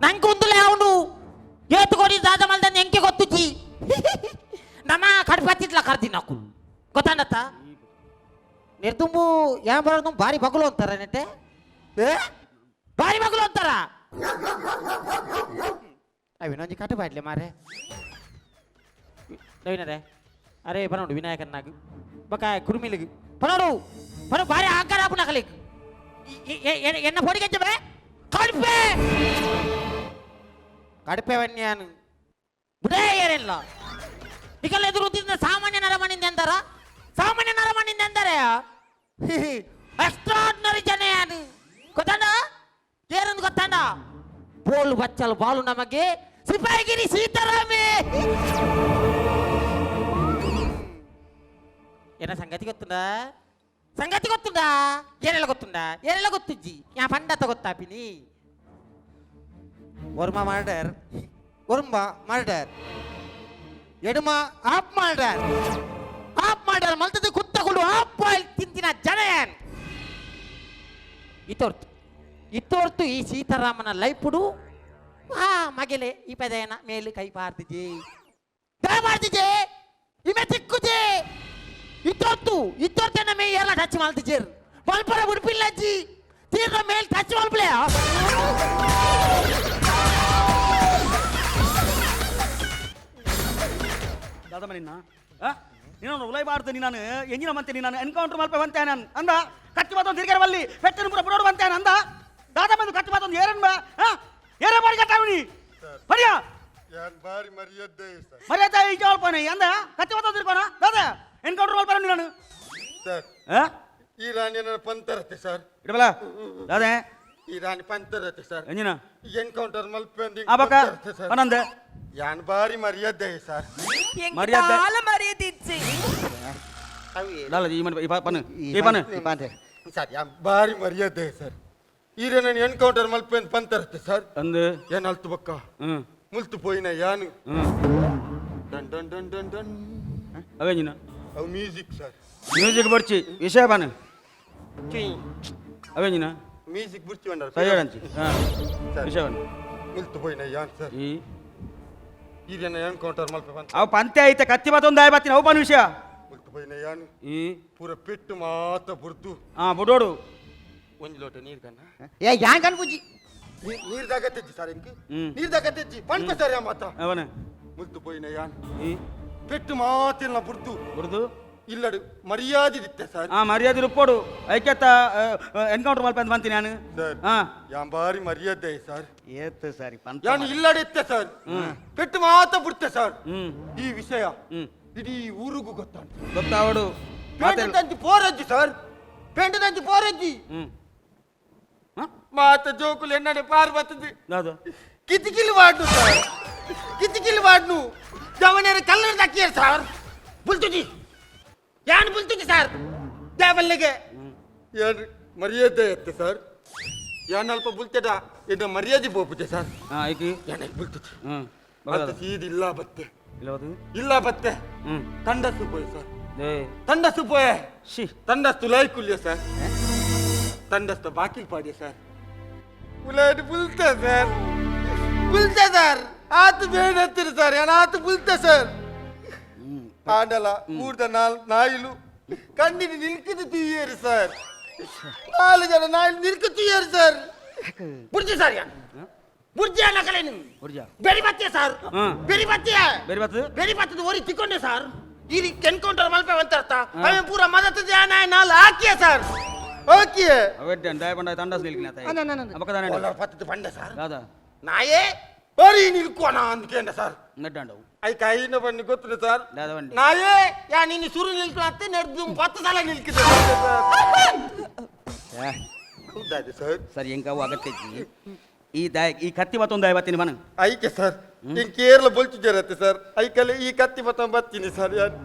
ನಂಗೆ ಒಂದುಲೇ ಅವನು ಏತು ಕೊಡಿ ದಾದ ಮಲ್ದ ಎಂಕೆ ಗೊತ್ತುಜಿ. ನಮ್ಮ ಕಡ್ಪತ್ತಿಟ್ಲ ಕರ್ದಿ ನಕುಲು ಗೊತ್ತಾಂಡತ್ತ ನಿರ್ದುಂಬು ಯಾ ಬರೋದು ಭಾರಿ ಬಗಲು ಅಂತಾರ ನೆಟ್ಟೆ. ಏ? ಭಾರಿ ಬಗಲು ಅಂತಾರ ಅವಿನೊಂಜಿ ಕಟ್ಟು ಬಾಡ್ಲೆ ಮಾರೆ ನವೀನರೇ. ಅರೆ ಬರೋಡು ವಿನಾಯಕನಾಗ ಬಕ ಕುರುಮಿಲಿಗೆ ಬರೋಡು ಬರೋ ಭಾರಿ ಆಕಾರ ಆಪುನಕಲಿಗ್ ಎನ್ನ పొడిగించ ಬೇ ಕಡುಪೆ ಕಡುಪೆ ವನ್ಯಾನು ಬುಡೇ ಏನಿಲ್ಲ. ಇಕಲ್ಲ ಎದುರು ತಿಂದ ಸಾಮಾನ್ಯ ನರಮಣಿಂದ ಎಂದಾರ, ಸಾಮಾನ್ಯ ನರಮಣಿಂದ ಎಂದರೆ ಎಕ್ಸ್ಟ್ರಾರ್ಡಿನರಿ ಜನ ಯಾನು ಗೊತ್ತಾಂಡ? ಏನಂದು ಗೊತ್ತಾಂಡ? ಬೋಲು ಬಚ್ಚಲು ಬಾಲು ನಮಗೆ ಸಿಪಾಯಿಗಿರಿ ಸೀತಾರಾಮೇ. ಏನ ಸಂಗತಿ ಗೊತ್ತುಂಡಾ? ಸಂಗತಿ ಗೊತ್ತುಂಡಾ? ಏನೆಲ್ಲ ಗೊತ್ತುಂಡಾ? ಏನೆಲ್ಲ ಗೊತ್ತುಜ್ಜಿ ಯಾ ಪಂಡತ ಗೊತ್ತಾಪಿನಿ. ವರ್ಮ ಮರ್ಡರ್, ವರ್ಮ ಮರ್ಡರ್, ಎಡುಮ ಆಪ್ ಮರ್ಡರ್, ಆಪ್ ಮರ್ಡರ್ ಮಲ್ತದ ಕುತ್ತಕೊಂಡು ಆಪ್ ಆಯಿಲ್ ತಿಂತಿನ ಜನ ಯಾನ್. ಇತೋರ್ತು ಇತೋರ್ತು ಈ ಸೀತಾರಾಮನ ಲೈಪುಡು ಆ ಮಗೆಲೆ ಈ ಪದೇನ ಮೇಲು ಕೈ ಪಾರ್ದಿಜೆ ಮಾಡ್ತಿಜೆ ಇಮೆ ತಿಕ್ಕುಜೆ. ಇತ್ತೊರ್ತು ಇತ್ತೊರ್ತೇನ ಮೇ ಎಲ್ಲ ಟಚ್ ಮಾಡ್ತಿಜೇರ್ ಮಲ್ಪರ ಉಡುಪಿಲ್ಲಜ್ಜಿ ತೀರ್ನ ಮೇಲ್ ಟಚ್ ಮಲ್ಪಲೆ. ನಿನ್ನ? ನೀನು ಉಲೈ ಬಾರ್ದು, ನೀನು ಎಂಜಿನ ಮಂತೆ, ನೀನು ಎನ್ಕೌಂಟರ್ ಮಲ್ಪ ಬಂತೆ ನಾನು ಅಂದ. ಕತ್ತಿ ಮಾತೊಂದು ತಿರ್ಗಾರ ಬಲ್ಲಿ ಪೆಟ್ಟನು ಪೂರ ಬುಡೋಡು ಬಂತೆ ಅಂದ. ದಾದ ಬಂದು ಕತ್ತಿ ಮಾತೊಂದು ಏರನ್ ಬಾ. ಏರೇ ಬಾರಿ ಕಟ್ಟಾವಣಿ ಬರಿಯಾ. ಯಾನ್ ಬಾರಿ ಮರ್ಯಾದೆ ಸರ್. ಮರ್ಯಾದೆ ಈ ಜೋಲ್ಪನೆ ಅಂದ. ಕತ್ತಿ ಮಾತೊಂದು ತಿರ್ಕೋಣ ದಾದ ಎನ್ಕೌಂಟರ್ ಮಲ್ಪ ನೀನು. ಸರ್. ಆ? ಈ ರಾಣಿ ನನ್ನ ಪಂತರತೆ ಸರ್. ಇಡಬಲ ದಾದೆ. ಈ ರಾಣಿ ಪಂತರತೆ ಸರ್. ಎಂಜಿನ? ಎನ್ಕೌಂಟರ್ ಮಲ್ಪೆ. ಆ ಬಕ್ಕ ಸರ್. ಪನಂದೆ. ಯಾನ್ ಬಾರಿ ಮರ್ಯಾದೆ ಸರ್. ಎಂಕ್ ಮರ್ಯಾದೆ. ದಾಲ ಮರ್ಯಾದೆ ಇಜ್ಜಿ. ದಾಲ ಈ ಮನೆ ಈ ಪನ್ನು ಈ ಪನ್ನು. ಸರ್, ಯಾನ್ ಬಾರಿ ಮರ್ಯಾದೆ ಸರ್. ಈರೆ ನನ್ನ ಎನ್ಕೌಂಟರ್ ಮಲ್ಪೆ ಪಂತರತೆ ಸರ್. ಅಂದು. ಏನ್ ಅಲ್ತು ಬಕ್ಕ ಮುಲ್ತು ಪೋಯಿನ ಯಾನು. ಡನ್ ಡನ್ ಡನ್ ಡನ್ ಡನ್. ಅವೇಂಜಿನ? ಅವು ಮ್ಯೂಸಿಕ್ ಸರ್. ಮ್ಯೂಸಿಕ್ ಬರ್ಚಿ, ವಿಷಯ ಪನ್ನು. ಅವೇಂಜಿನ? ಮ್ಯೂಸಿಕ್ ಬುರ್ಚಿ ಬಂಡಾರ. ಸರಿಯಾಡಂಚಿ ಹಾಂ. ಸರ್. ವಿಷಯ ಪನ್ನು. ಮುಲ್ತು ಪೋಯಿನ ಯಾನ್ ಸರ್. ಈ ಈರೆನ ಎನ್ಕೌಂಟರ್ ಮಲ್ಪೆ ಪಂತ. ಅವು ಪಂತೆ ಐತೆ, ಕತ್ತಿ ಮತ್ತೊಂದು ಆಯ್ ಬತ್ತೀನಿ. ಅವು ಪನ್ ವಿಷಯ. ಮುಲ್ತು ಪೋಯಿನ ಯಾನು. ಈ ಪೂರ ಪೆಟ್ಟು ಮಾತ ಬುರ್ದು. ಹಾ ಬುಡೋಡು. ಒಂಜಿ ಲೋಟ ನೀರ್ ಕಣ್ಣ. ಏ, ಯಾನ್ ಕನ್ಪುಜಿ. ನೀರ್ ದಾಗ ತೆಜ್ಜಿ ಸರ್ ಇಂಕ್. ನೀರ್ ದಾಗ ತೆಜ್ಜಿ ಪಂಪ ಸರ್ ಯಾ ಮಾತ. ಅವನ ಮುಲ್ತು ಪೋಯಿನ ಯಾನ್. ಈ ಪೆಟ್ಟು ಮಾತಿಲ್ಲ ಬುರ್ದು. ಬುರ್ದು. ಇಲ್ಲಡು ಮರ್ಯಾದೆ ದಿತ್ತೆ ಸರ್. ಆ ಮರ್ಯಾದೆ ರುಪ್ಪೋಡು ಐಕ್ಯತ ಎನ್ಕೌಂಟರ್ ಮಲ್ಪ ಅಂತ ಬಂತೀನಿ ನಾನು. ಸರ್. ಹಾ. ಯಾನ್ ಬಾರಿ ಮರ್ಯಾದೆ ಸರ್. ಏತ್ ಸರಿ ಪಂತ. ಯಾನ್ ಇಲ್ಲಡೆ ಇತ್ತೆ ಸರ್, ಪೆಟ್ಟು ಮಾತ ಬಿಡ್ತೆ ಸರ್. ಈ ವಿಷಯ ಇಡೀ ಊರಿಗೂ ಗೊತ್ತಾಂಟು. ಗೊತ್ತಾವಡು. ಪೇಂಟದಂಚಿ ಪೋರಜ್ಜಿ ಸರ್, ಪೇಂಟದಂಚಿ ಪೋರಜ್ಜಿ. ಹಾ? ಮಾತ ಜೋಕುಲು ಎನ್ನಡೆ ಪಾರ್ ಬರ್ತದೆ. ದಾದ? ಕಿತಿಕಿಲಿ ವಾಡ್ನು ಸರ್, ಕಿತಿಕಿಲಿ ವಾಡ್ನು. ಜವನೇರ ಕಲ್ಲರ್ ದಕ್ಕಿಯರ್ ಸರ್. ಬುಲ್ತುಜಿ ಯಾನ್ ಬುಲ್ತುಜಿ ಸರ್ ದೇವಲ್ಲಿಗೆ. ಯಾನ್ ಮರ್ಯಾದೆ ಎತ್ತೆ ಸರ್. ಯಾನ್ ಅಲ್ಪ ಬುಲ್ತೆಡ ಎನ್ನ ಮರ್ಯಾದೆ ಪೋಪುಜೆ ಸರ್. ಹಾ ಐಕಿ. ಯಾನ್ ಬುಲ್ತುಜಿ. ಬಗದಾದ. ಮತ್ತೆ ಸೀದ ಇಲ್ಲ ಬತ್ತೆ. ಇಲ್ಲ ಬತ್ತು. ಇಲ್ಲ ಬತ್ತೆ. ತಂಡಸ್ಸು ಪೋಯ್ ಸರ್. ಏ. ತಂಡಸ್ಸು ಪೋಯೆ. She. ತಂಡಸ್ತು ಲೈಕುಲ್ಯ ಸರ್, ತಂಡಸ್ತ ಬಾಕಿಲ್ ಪಾಡ್ಯ ಸರ್. ಉಲಾಡ್ ಬುಲ್ತ ಸರ್, ಬುಲ್ತ ಸರ್. ಆತು ಬೇಡತ್ತಿರು ಸರ್, ಏನ ಆತು ಬುಲ್ತ ಸರ್. ಆಂಡಲ ಊರ್ದ ನಾಲ್ ನಾಯಿಲು ಕಣ್ಣಿನ ನಿಲ್ಕಿದ ತೀಯರು ಸರ್. ನಾಲು ಜನ ನಾಯಿಲು ನಿಲ್ಕು ತೀಯರು ಸರ್. ಬುರ್ಜಿ ಸರ್, ಯಾನ್ ಬುರ್ಜಿ ಅನ್ನಕಲೆ. ಬುರ್ಜ. ಬೆರಿ ಬತ್ತಿಯ ಸರ್. ಬೆರಿ ಬತ್ತಿಯ. ಬೇರೆ ಬತ್ತು. ಬೆರಿ ಬತ್ತದ ಒರಿ ತಿಕ್ಕೊಂಡೆ ಸರ್. ಈ ಎನ್ಕೌಂಟರ್ ಮಲ್ಪೆ ಅಂತಾರ್ಥ ಅವನ್ ಪೂರ ಮದತದ ನಾಲ್ ಹಾಕಿಯ ಸರ್, ಹಾಕಿಯೇ. ಅವೆಡ್ಡೆ ದಾಯ ಬಂಡ ತಂಡಸ್ ನಿಲ್ಕಿನ. ಅನ್ನ, ಅನ್ನ, ಅನ್ನ. ಅಬಕದಾನೆ. ಪತ್ತದ ಬಂಡ ಸರ್. ದಾದ? ನಾಯೇ ಬರೀ ನಿಲ್ಕೋಣ ಅಂದ್ಕೇಂಡ ಸರ್. ನೆಡ್ಡಾಂಡವು. I ಕಾಯಿನ ಬನ್ನಿ ಗೊತ್ತಿಲ್ಲ ಸರ್. ದಾದ ಬಂಡಿ. ನಾಯೇ ಯಾ ನೀನು ಸುರು ನಿಲ್ಕೊ ಅಂತ ನೆಡ್ದು 10 ಸಲ ನಿಲ್ಕಿದೆ ಹೌದಾದೆ ಸರ್. ಸರ್, ಹೆಂಗ ಅವು ಅಗತ್ಯ ಈ ದಾಯ ಈ ಕತ್ತಿ ಮತ್ತೊಂದು ದಾಯ ಬತ್ತೀನಿ ಮನ. ಐಕೆ ಸರ್, ಇನ್ ಕೇರಳ ಬೊಲ್ಚಿಜರತ್ತೆ ಸರ್. ಐಕಲೆ ಈ ಕತ್ತಿ ಬತ್ತೀನಿ ಸರ್ ಯಾನ್.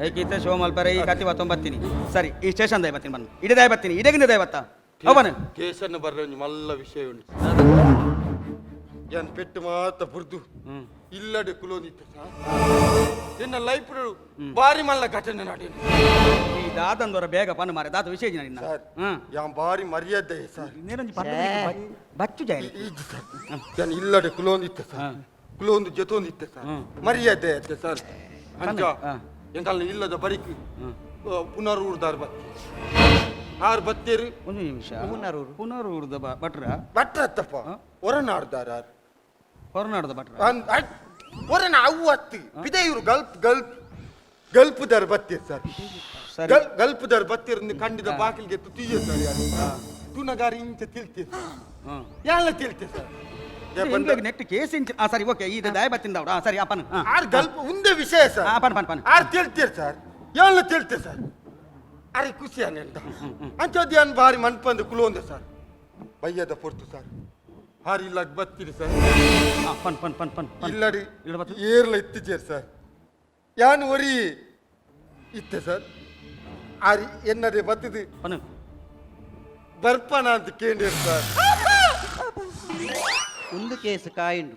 ಐಕೀತ ಶೋ ಮಲ್ಪರೆ ಈ ಕತ್ತಿ ಬತ್ತೀನಿ. ಸರಿ, ಈ ಸ್ಟೇಷನ್ ದಾಯ ಬತ್ತೀನಿ ಬನ್ನ. ಇಡೇ ದಾಯ ಬತ್ತೀನಿ, ಇಡಗಿಂದ ದಾಯ ಬತ್ತ ಅವನ. ಕೇಸನ್ನು ಬರ್ರೆ ಒಂಜಿ ಮಲ್ಲ ವಿಷಯ ಉಂಟು. ಯಾನ್ ಪೆಟ್ಟು ಮಾತ ಬುರ್ದು ಇಲ್ಲಡೆ ಕುಲೋನಿತ್ತೆ ಸರ್. ಎನ್ನ ಲೈಫ್ ಬಾರಿ ಮಲ್ಲ ಘಟನೆ ನಾಡೇನು. ಈ ದಾದಂದವರ ಬೇಗ ಪನ್ನು ಮಾರೆ ದಾದ ವಿಶೇಷ ನಿನ್ನ. ಸರ್. ಯಾನ್ ಬಾರಿ ಮರ್ಯಾದೆ ಸರ್. ಇನ್ನೇನೊಂಜಿ ಬಚ್ಚು ಜಾಯ. ಈಜಿ ಸರ್, ಯಾನ್ ಇಲ್ಲಡೆ ಕುಲೋನಿತ್ತೆ ಸರ್. ಕುಲೋಂದು ಜೊತೊಂದಿತ್ತೆ ಸರ್. ಮರ್ಯಾದೆ ಅತ್ತೆ ಸರ್. ಅಂಚ ಎಂಕಲ್ನ ಇಲ್ಲದ ಬರಿಕ್ ಪುನರೂರ್ದಾರ್ ಬತ್ತಿ ಆರ್ ಬತ್ತೇರು. ಒಂದು ನಿಮಿಷ. ಪುನರೂರು. ಪುನರೂರ್ದ ಭಟ್ರ. ಭಟ್ರತ್ತಪ್ಪ, ಹೊರನಾಡ್ದಾರ ಆರ್. ಹೊರನಾಡದ ಭಟ್ರ. ಹೊರನ ಅವು ಅತ್ತಿ ಬಿದೆಯೂರು ಗಲ್ಪ್ ಗಲ್ಪ್ ಗಲ್ಪುದಾರ್ ಬತ್ತೀರ್ ಸರ್. ಸರಿ. ಗಲ್ಪುದಾರ್ ಬತ್ತೀರ್ ಕಂಡಿದ ಬಾಕಿಲ್ಗೆ ತುಯ್ಯ ಸರ್. ಯಾರು ತುನಗಾರಿ ಇಂಚ ತಿಳ್ತೀರ್ ಸರ್. ಯಾಲ ತಿಳ್ತೆ ಸರ್. ನೆಟ್ ಕೇಸ್ ಇಂಚ. ಆ ಸರಿ, ಓಕೆ. ಇದು ದಾಯ ಬತ್ತಿಂದ ಅವ್ರು. ಆ ಸರಿ ಅಪ್ಪನ. ಆರ್ ಗಲ್ಪ ಉಂದೆ ವಿಷಯ ಸರ್. ಪನ್ ಪನ್ ಪನ್. ಆರ್ ತಿಳ್ತೀರ್ ಸರ್, ಯಾಲ ತಿಳ್ತೆ ಸರ್. ಅರೆ ಖುಷಿ ಅಂತ ಅಂಚೋದು ಯಾನ್ ಬಾರಿ ಮನ್ಪಂದು ಕುಲೋಂದೆ ಸರ್. ಬಯ್ಯದ ಪೊರ್ತು ಸರ್, ಹಾರಿ ಇಲ್ಲಾಗ ಬತ್ತೀರಿ ಸರ್. ಪನ್ ಪನ್ ಪನ್ ಪನ್ ಪನ್. ಇಲ್ಲಡಿ. ಇಲ್ಲ ಬತ್ತು. ಏರ್ಲ ಇತ್ತಿಜೇರ್ ಸರ್. ಯಾನ್ ಒರಿ ಇತ್ತೆ ಸರ್. ಆರಿ ಎನ್ನಡೆ ಬತ್ತಿದು. ಪನ್. ಬರ್ಪನ ಅಂತ ಕೇಂದ್ರ ಸರ್. ಒಂದು ಕೇಸ್ ಕಾಯುಂಡು.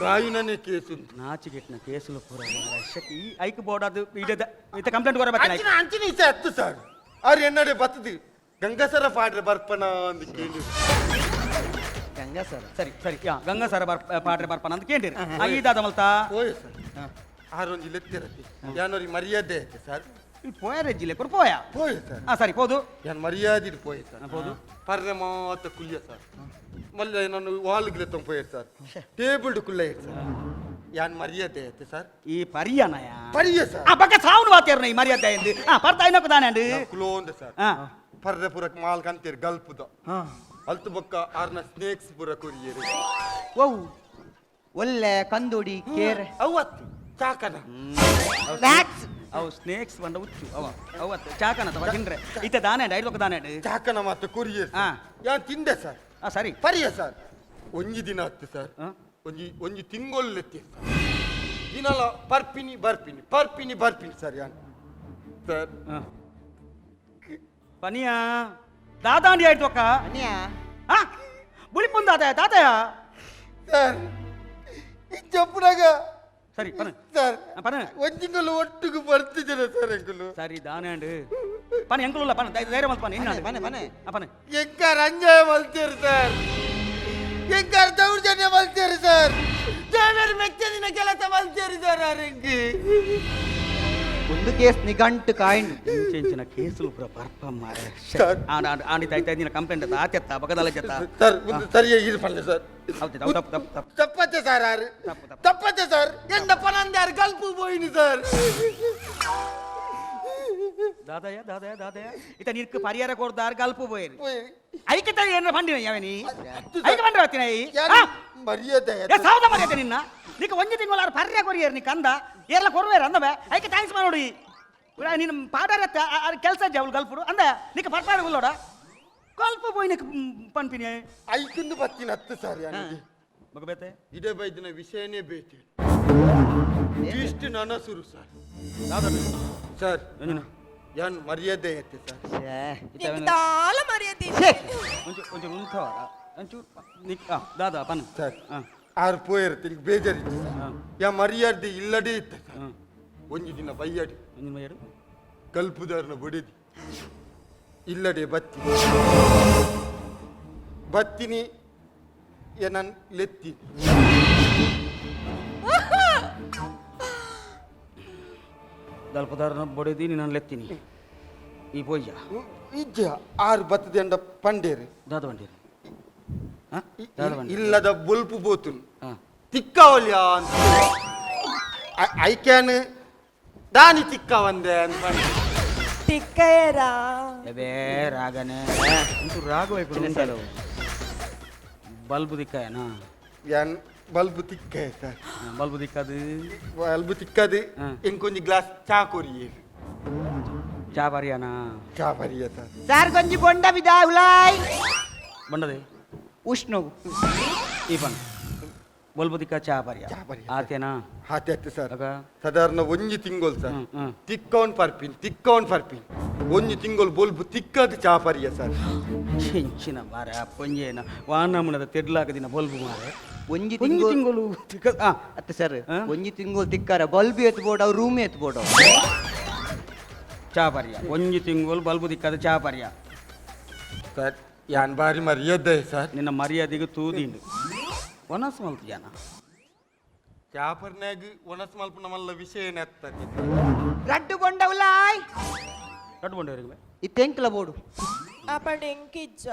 ಕಾಯುನನೇ ಕೇಸ್ ಉಂಟು. ನಾಚಿಗೆಟ್ನ ಕೇಸುಲು ಪೂರ ಮಾರ್ರೆ. ಶಕ್ ಈ ಐಕ್ ಬೋರ್ಡ್ ಅದು ಇಡದ ಇತ್ತ ಕಂಪ್ಲೇಂಟ್ ಕೊರ ಬತ್ತಿನ. ಅಂಚಿನ ಅಂಚಿನ ಇಸ ಹತ್ತು ಸರ್. ಆರ್ ಎನ್ನಡೆ ಬತ್ತದು ಗಂಗಸರ ಪಾಡ್ರೆ ಬರ್ಪನ ಅಂತ ಕೇಂದ್ರ. ಗಂಗಾ ಸರ್. ಸರಿ ಸರಿ, ಯಾ ಗಂಗಾ ಸರ ಬರ್ ಪಾಡ್ರೆ ಬರ್ಪನ ಅಂತ ಕೇಂದಿರಿ. ಈ ದಾದ ಮಲ್ತಾ. ಪೋಯೆ ಸರ್. ಆರೊಂಜಿ ಲೆತ್ತಿರತ್ತೆ ಯಾನೊರಿ ಮರ್ಯಾದೆ ಐತೆ ಸರ್. ಈ ಪೋಯರೆ ಜಿಲ್ಲೆ ಕೊರ್ ಪೋಯ. ಪೋಯೆ ಸರ್. ಆ ಸರಿ ಪೋದು. ಯಾನ್ ಮರ್ಯಾದೆ ಪೋಯೆ ಸರ್. ಪೋದು. ಪರ್ರೆ ಮಾತ ಕುಲ್ಯ ಸರ್. ಮಲ್ಲ ನಾನು ವಾಲ್ಗ್ಲೆ ತಂಪೋಯೆ ಸರ್. ಟೇಬಲ್ ಕುಲ್ಲ ಸರ್. ಯಾನ್ ಮರ್ಯಾದೆ ಆಯ್ತು ಸರ್. ಈ ಪರಿಯನಯ? ಪರಿಯ ಸರ್. ಆ ಬಕ್ಕ ಸಾವುನು ವಾತೇರ್ನ ಈ ಮರ್ಯಾದೆ ಎಂದು ಆ ಪರ್ತ ಐನಕು ದಾನೆ ಅಂಡು. ಕುಲೋಂದ ಸರ್. ಪರ್ರೆ ಪುರಕ್ ಮಾಲ್ ಕಂತೇರ್ ಗಲ್ಪುದ ಅಲ್ತು ಬೊಕ್ಕ ಆರ್ನ ಸ್ನೇಕ್ಸ್ ಪುರ ಕೊರಿಯೇರು. ಒವು ಒಲ್ಲೆ ಕಂದೋಡಿ ಕೇರೆ ಅವತ್ತು ಚಾಕನ ಸ್ನ್ಯಾಕ್ಸ್. ಅವು ಸ್ನೇಕ್ಸ್ ಬಂಡ ಹುಚ್ಚು ಅವ ಅವತ್ತು ಚಾಕನ ತವ ತಿಂದ್ರೆ ಇತ್ತ ದಾನೆ ಅಂಡು ಐದು ದಾನೆ ಅಂಡು. ಚಾಕನ ಮಾತ್ರ ಕೊರಿಯೇರು. ಯಾನ್ ತಿಂದೆ ಸರ್. ಸರಿ. ಪರಿಯ ಸರ್. ಒಂಜಿ ದಿನ ಹತ್ತು ಸರ್. ಒಂಜಿ ಒಂಜಿ ತಿಂಗೊಲ್ಲೆತ್ತಿ ಸರ್. ದಿನಲ ಪರ್ಪಿನಿ ಬರ್ಪಿನಿ ಪರ್ಪಿನಿ ಬರ್ಪಿನಿ ಸರ್ ಯಾನ್ ಸರ್. ಪನಿಯಾ ದಾದಾಂಡಿ ಆಯ್ತು ಅಕ್ಕ. ಅನ್ಯಾ ಬುಳಿಪುಂದ ತಾತಯ್ಯ ತಾತಯ್ಯ ಸರ್ ಚಪ್ಪುನಾಗ ಸರಿ ಪನ ಸರ್ ಪನ ಒಂಜಿ ತಿಂಗಳು ಒಟ್ಟಿಗೆ ಬರ್ತಿದ್ದೀರ ಸರ್ ಎಂಕುಲು. ಸರಿ ದಾನೆ ಅಂಡು ಪನ ಎಂಕುಲುಲ್ಲ ಪನ ಧೈರ್ಯ ಮಲ್ತು ಪನ ಇನ್ನ ಪನೆ ಪನೆ ಪನ. ಎಂಕಾರ ಅನ್ಯಾಯ ಮಲ್ತೇರು ಸರ್. ಎಂಕಾರ ದೌರ್ಜನ್ಯ ಮಲ್ತೇರು ಸರ್. ದೇವರು ಮೆಚ್ಚದಿನ ಕೆಲಸ ಮಲ್ತೇರು ಸರ್ ಆರೆಂಗೆ. ಒಂದು ಕೇಸ್ ನಿಘಂಟು ಕಾಯಿನ್ ಇಂಚಿನ ಕೇಸುಲು ಪೂರ ಬರ್ಪ ಮಾರೆ. ಸರ್. ಆಂಡ್ ಆಂಡ್ ಆಂಡಿ ತಾಯ್ತಾ ದಿನ ಕಂಪ್ಲೇಂಟ್ ಆತ ಆತೆತ್ತ ಬಗದಲ್ಲ ಜತ್ತ. ಸರ್ ಒಂದು ಸರಿಯಾಗಿ ಇದು ಪಲ್ಲೆ ಸರ್. ಹೌದು ತಪ್ಪು ತಪ್ಪು ತಪ್ಪು ತಪ್ಪು. ತಪ್ಪತ್ತೆ ಸರ್ ಆರು. ತಪ್ಪು, ತಪ್ಪು. ತಪ್ಪತ್ತೆ ಸರ್. ಎಂದ ಪನಂದಾರು ಗಲ್ಪು ಪೋಯಿನಿ ಸರ್. ದಾದಯ್ಯ ದಾದಯ್ಯ ದಾದಯ್ಯ ಇತ ನಿರ್ಕ್ ಪರಿಹಾರ ಕೊಡ್ದಾರ್ ಗಲ್ಪು ಪೋಯಿರಿ. ಪೋಯಿ. ಐಕೆ ಏನ ಬಂಡಿನ ಯಾವನಿ ಅತ್ತು ಐಕೆ ಬಂದ್ರೆ ಬರ್ತೀನಿ ಯಾರು ಮರ್ಯಾದೆ ಏ ಸಾವದ ಮರ್ಯಾದೆ ನಿನ್ನ ನಿಕ್ಕ ಒಂಜಿ ತಿಂಗಳು ಆರು ಪರ್ಯ ಕೊರಿಯರ್ ನೀ ಕಂದ ಏರ್ಲ ಕೊರುವೇರ ಅಂದವೆ ಐಕೆ thanks ಮಾಡೋಡಿ ನೀನು ಪಾಡಾರತ್ತ ಕೆಲಸ ಜವಳು ಗಲ್ಪುಡು ಅಂದ ನಿಕ್ಕ ಪರ್ಪಾರ ಉಲ್ಲೋಡ ಗಲ್ಪು ಪೋಯಿ ನಿಕ್ಕ ಪನ್ಪಿನಿ. ಐಕಿಂದು ಬತ್ತಿನ ಹತ್ತು ಸರ್ ಯಾನಿಗೆ. ಮಗ ಬೇತೆ ಇದೇ ಬೈದಿನ ವಿಷಯನೇ ಬೇತೆ ಇಷ್ಟು ನನಸುರು ಸರ್. ಸರ್ ಯಾನ್ ಮರ್ಯಾದೆ ಐತೆ ಸರ್. ದಾಲ ಮರ್ಯಾದೆ. ಒಂಚೂರು ಒಂಚೂರು ಉಂಟವರ ಒಂಚೂರು ನಿಕ್ ದಾದಾ ಪನ್ ಸರ್ ಆರು ಪೋಯರ್ ತಿಂಗ್ ಬೇಜಾರಿತ್ತು ಸರ್. ಯಾ ಮರ್ಯಾದೆ ಇಲ್ಲದೇ ಇತ್ತು ಸರ್. ಒಂಜಿ ದಿನ ಬೈಯಾಡಿ ಒಂಜಿನ ಬೈಯಾಡು ಕಲ್ಪುದಾರನ ಬಡಿದಿ ಇಲ್ಲಡೆ ಬತ್ತಿ ಬತ್ತಿನಿ ಏನನ್ ಲೆತ್ತಿ ಗಲ್ಪುದಾರನ ಬಡಿದಿ ನಾನು ಲೆತ್ತೀನಿ ಈ ಪೋಯ್ಯ ಇಜ್ಜ ಆರು ಬತ್ತದೆಂಡ ಪಂಡೇರು ದಾದ ಬಂಡೀರಿ ದಾದ ಬಂಡಿ ಇಲ್ಲದ ಬೊಲ್ಪು ಬೋತುನ್ ತಿಕ್ಕವಲ್ಯ ಅಂತ I can ದಾನಿ ತಿಕ್ಕವಂದೆ ಅಂತ ಪಂಡೆ. ತಿಕ್ಕಯರಾ ಅವೇ ರಾಗನೆ ಒಂಚೂರು ರಾಗ ಉಂಟಲ್ಲ ಬಲ್ಬು ದಿಕ್ಕಯನಾ? ಯಾನ್ ಬಲ್ಬು ತಿಕ್ಕ ಸರ್. ಬಲ್ಬು ದಿಕ್ಕದು ಬಲ್ಬು ತಿಕ್ಕದು. ಇಂಕೊಂಜಿ ಗ್ಲಾಸ್ ಚಾ ಕೊರಿಯೇರು. ಚಾ ಬಾರಿಯಾನ? ಚಾ ಬರಿಯ ಸರ್. ಸರ್ ಗೊಂಜಿ ಬೊಂಡ ಬಿದಾ ಉಲಾಯ್. ಬಂಡದೆ ಉಷ್ಣವು ಈ ಪನ್ ಬಲ್ಬು ದಿಕ್ಕ ಚಾ ಬಾರಿಯ. ಚಾ ಬಾರಿಯ. ಆತೇನಾ? ಹಾತೆ ಅತ್ತೆ ಸರ್. ಅಗ? ಸಾಧಾರಣ ಒಂಜಿ ತಿಂಗೊಲ್ ಸರ್. ಹ್ಮ್, ಹ್ಮ್. ತಿಕ್ಕವನ್ ಪರ್ಪಿನ್ ತಿಕ್ಕವನ್ ಪರ್ಪಿನ್ ಒಂಜಿ ತಿಂಗೊಲ್ ಬೊಲ್ಬು ತಿಕ್ಕದು ಚಾ ಪರಿಯ ಸರ್. ಹೆಂಚಿನ ಮಾರೆ ಪೊಂಜೇನ ವಾನಮುನದ ತೆಡ್ಲಾಕದಿನ ಬಲ್ಬು ಮಾರೆ. ಒಂಜಿ ಒಂಜಿ ತಿಂಗೊಲ್ ತಿಂಗಳು ತಿಕ್ಕ ಅತ್ತೆ ಸರ್. ಹಾ? ಒಂಜಿ ತಿಂಗೊಲ್ ತಿಕ್ಕಾರ ಬಲ್ಬ್ ಎತ್ ಬೋಡ ರೂಮ್ ಎತ್ ಬೋಡ. ಚಾ ಪರಿಯ ಒಂಜಿ ತಿಂಗಳು ಬಲ್ಬು ದಿಕ್ಕದ ಚಾ ಪರಿಯ. ಸರ್ ಯಾನ್ ಬಾರಿ ಮರ್ಯಾದೆ ಸರ್. ನಿನ್ನ ಮರ್ಯಾದೆಗೆ ತೂದಿಂಡು ಒನಸ್ ಮಲ್ತು ಜನ. ಚಾಪರ್ನಾಗ ಒಣಸ್ ಮಲ್ಪುನ ಮಲ್ಲ ವಿಷಯ ಎತ್ತದೆ. ರಡ್ಡು ಬೊಂಡ ಉಲಾಯ್. ಕಟ್ಟು ಬಂಡವರಿಗೆ ಇತ್ತೆಂಕ್ಲ ಬೋಡು. ಅಪಂಡ ಎಂಕಿಜ್ಜ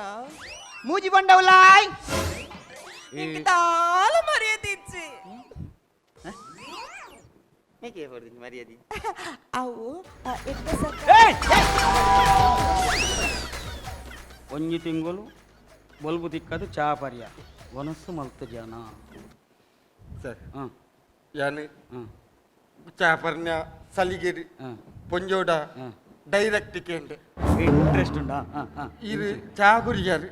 ಮೂಜಿ ಬೊಂಡ ಉಲಾಯ್. ಎಂಕ್ ದಾಲ ಮರ್ಯಾದೆ ಇಜ್ಜಿ. ಮರ್ಯಾದೆ ಅವು ಎತ್ತ ಸಕ್ಕ ಒಂಜಿ ತಿಂಗಳು ಬಲ್ಬು ದಿಕ್ಕದು ಚಾ ಪರಿಯ ಒನಸ್ಸು ಮಲ್ತು ಜನ. ಸರ್ ಹಾಂ ಯಾನ್ ಹಾಂ ಚಾಪರ್ನ ಸಲಿಗೆರಿ ಹಾಂ ಪೊಂಜೋಡ ಡೈರೆಕ್ಟ್ ಕೇಂಡೆ. ಇಂಟ್ರೆಸ್ಟ್ ಉಂಡಾ? ಹಾಂ ಹಾಂ. ಇರು ಚಾ ಕುರಿಯಾರು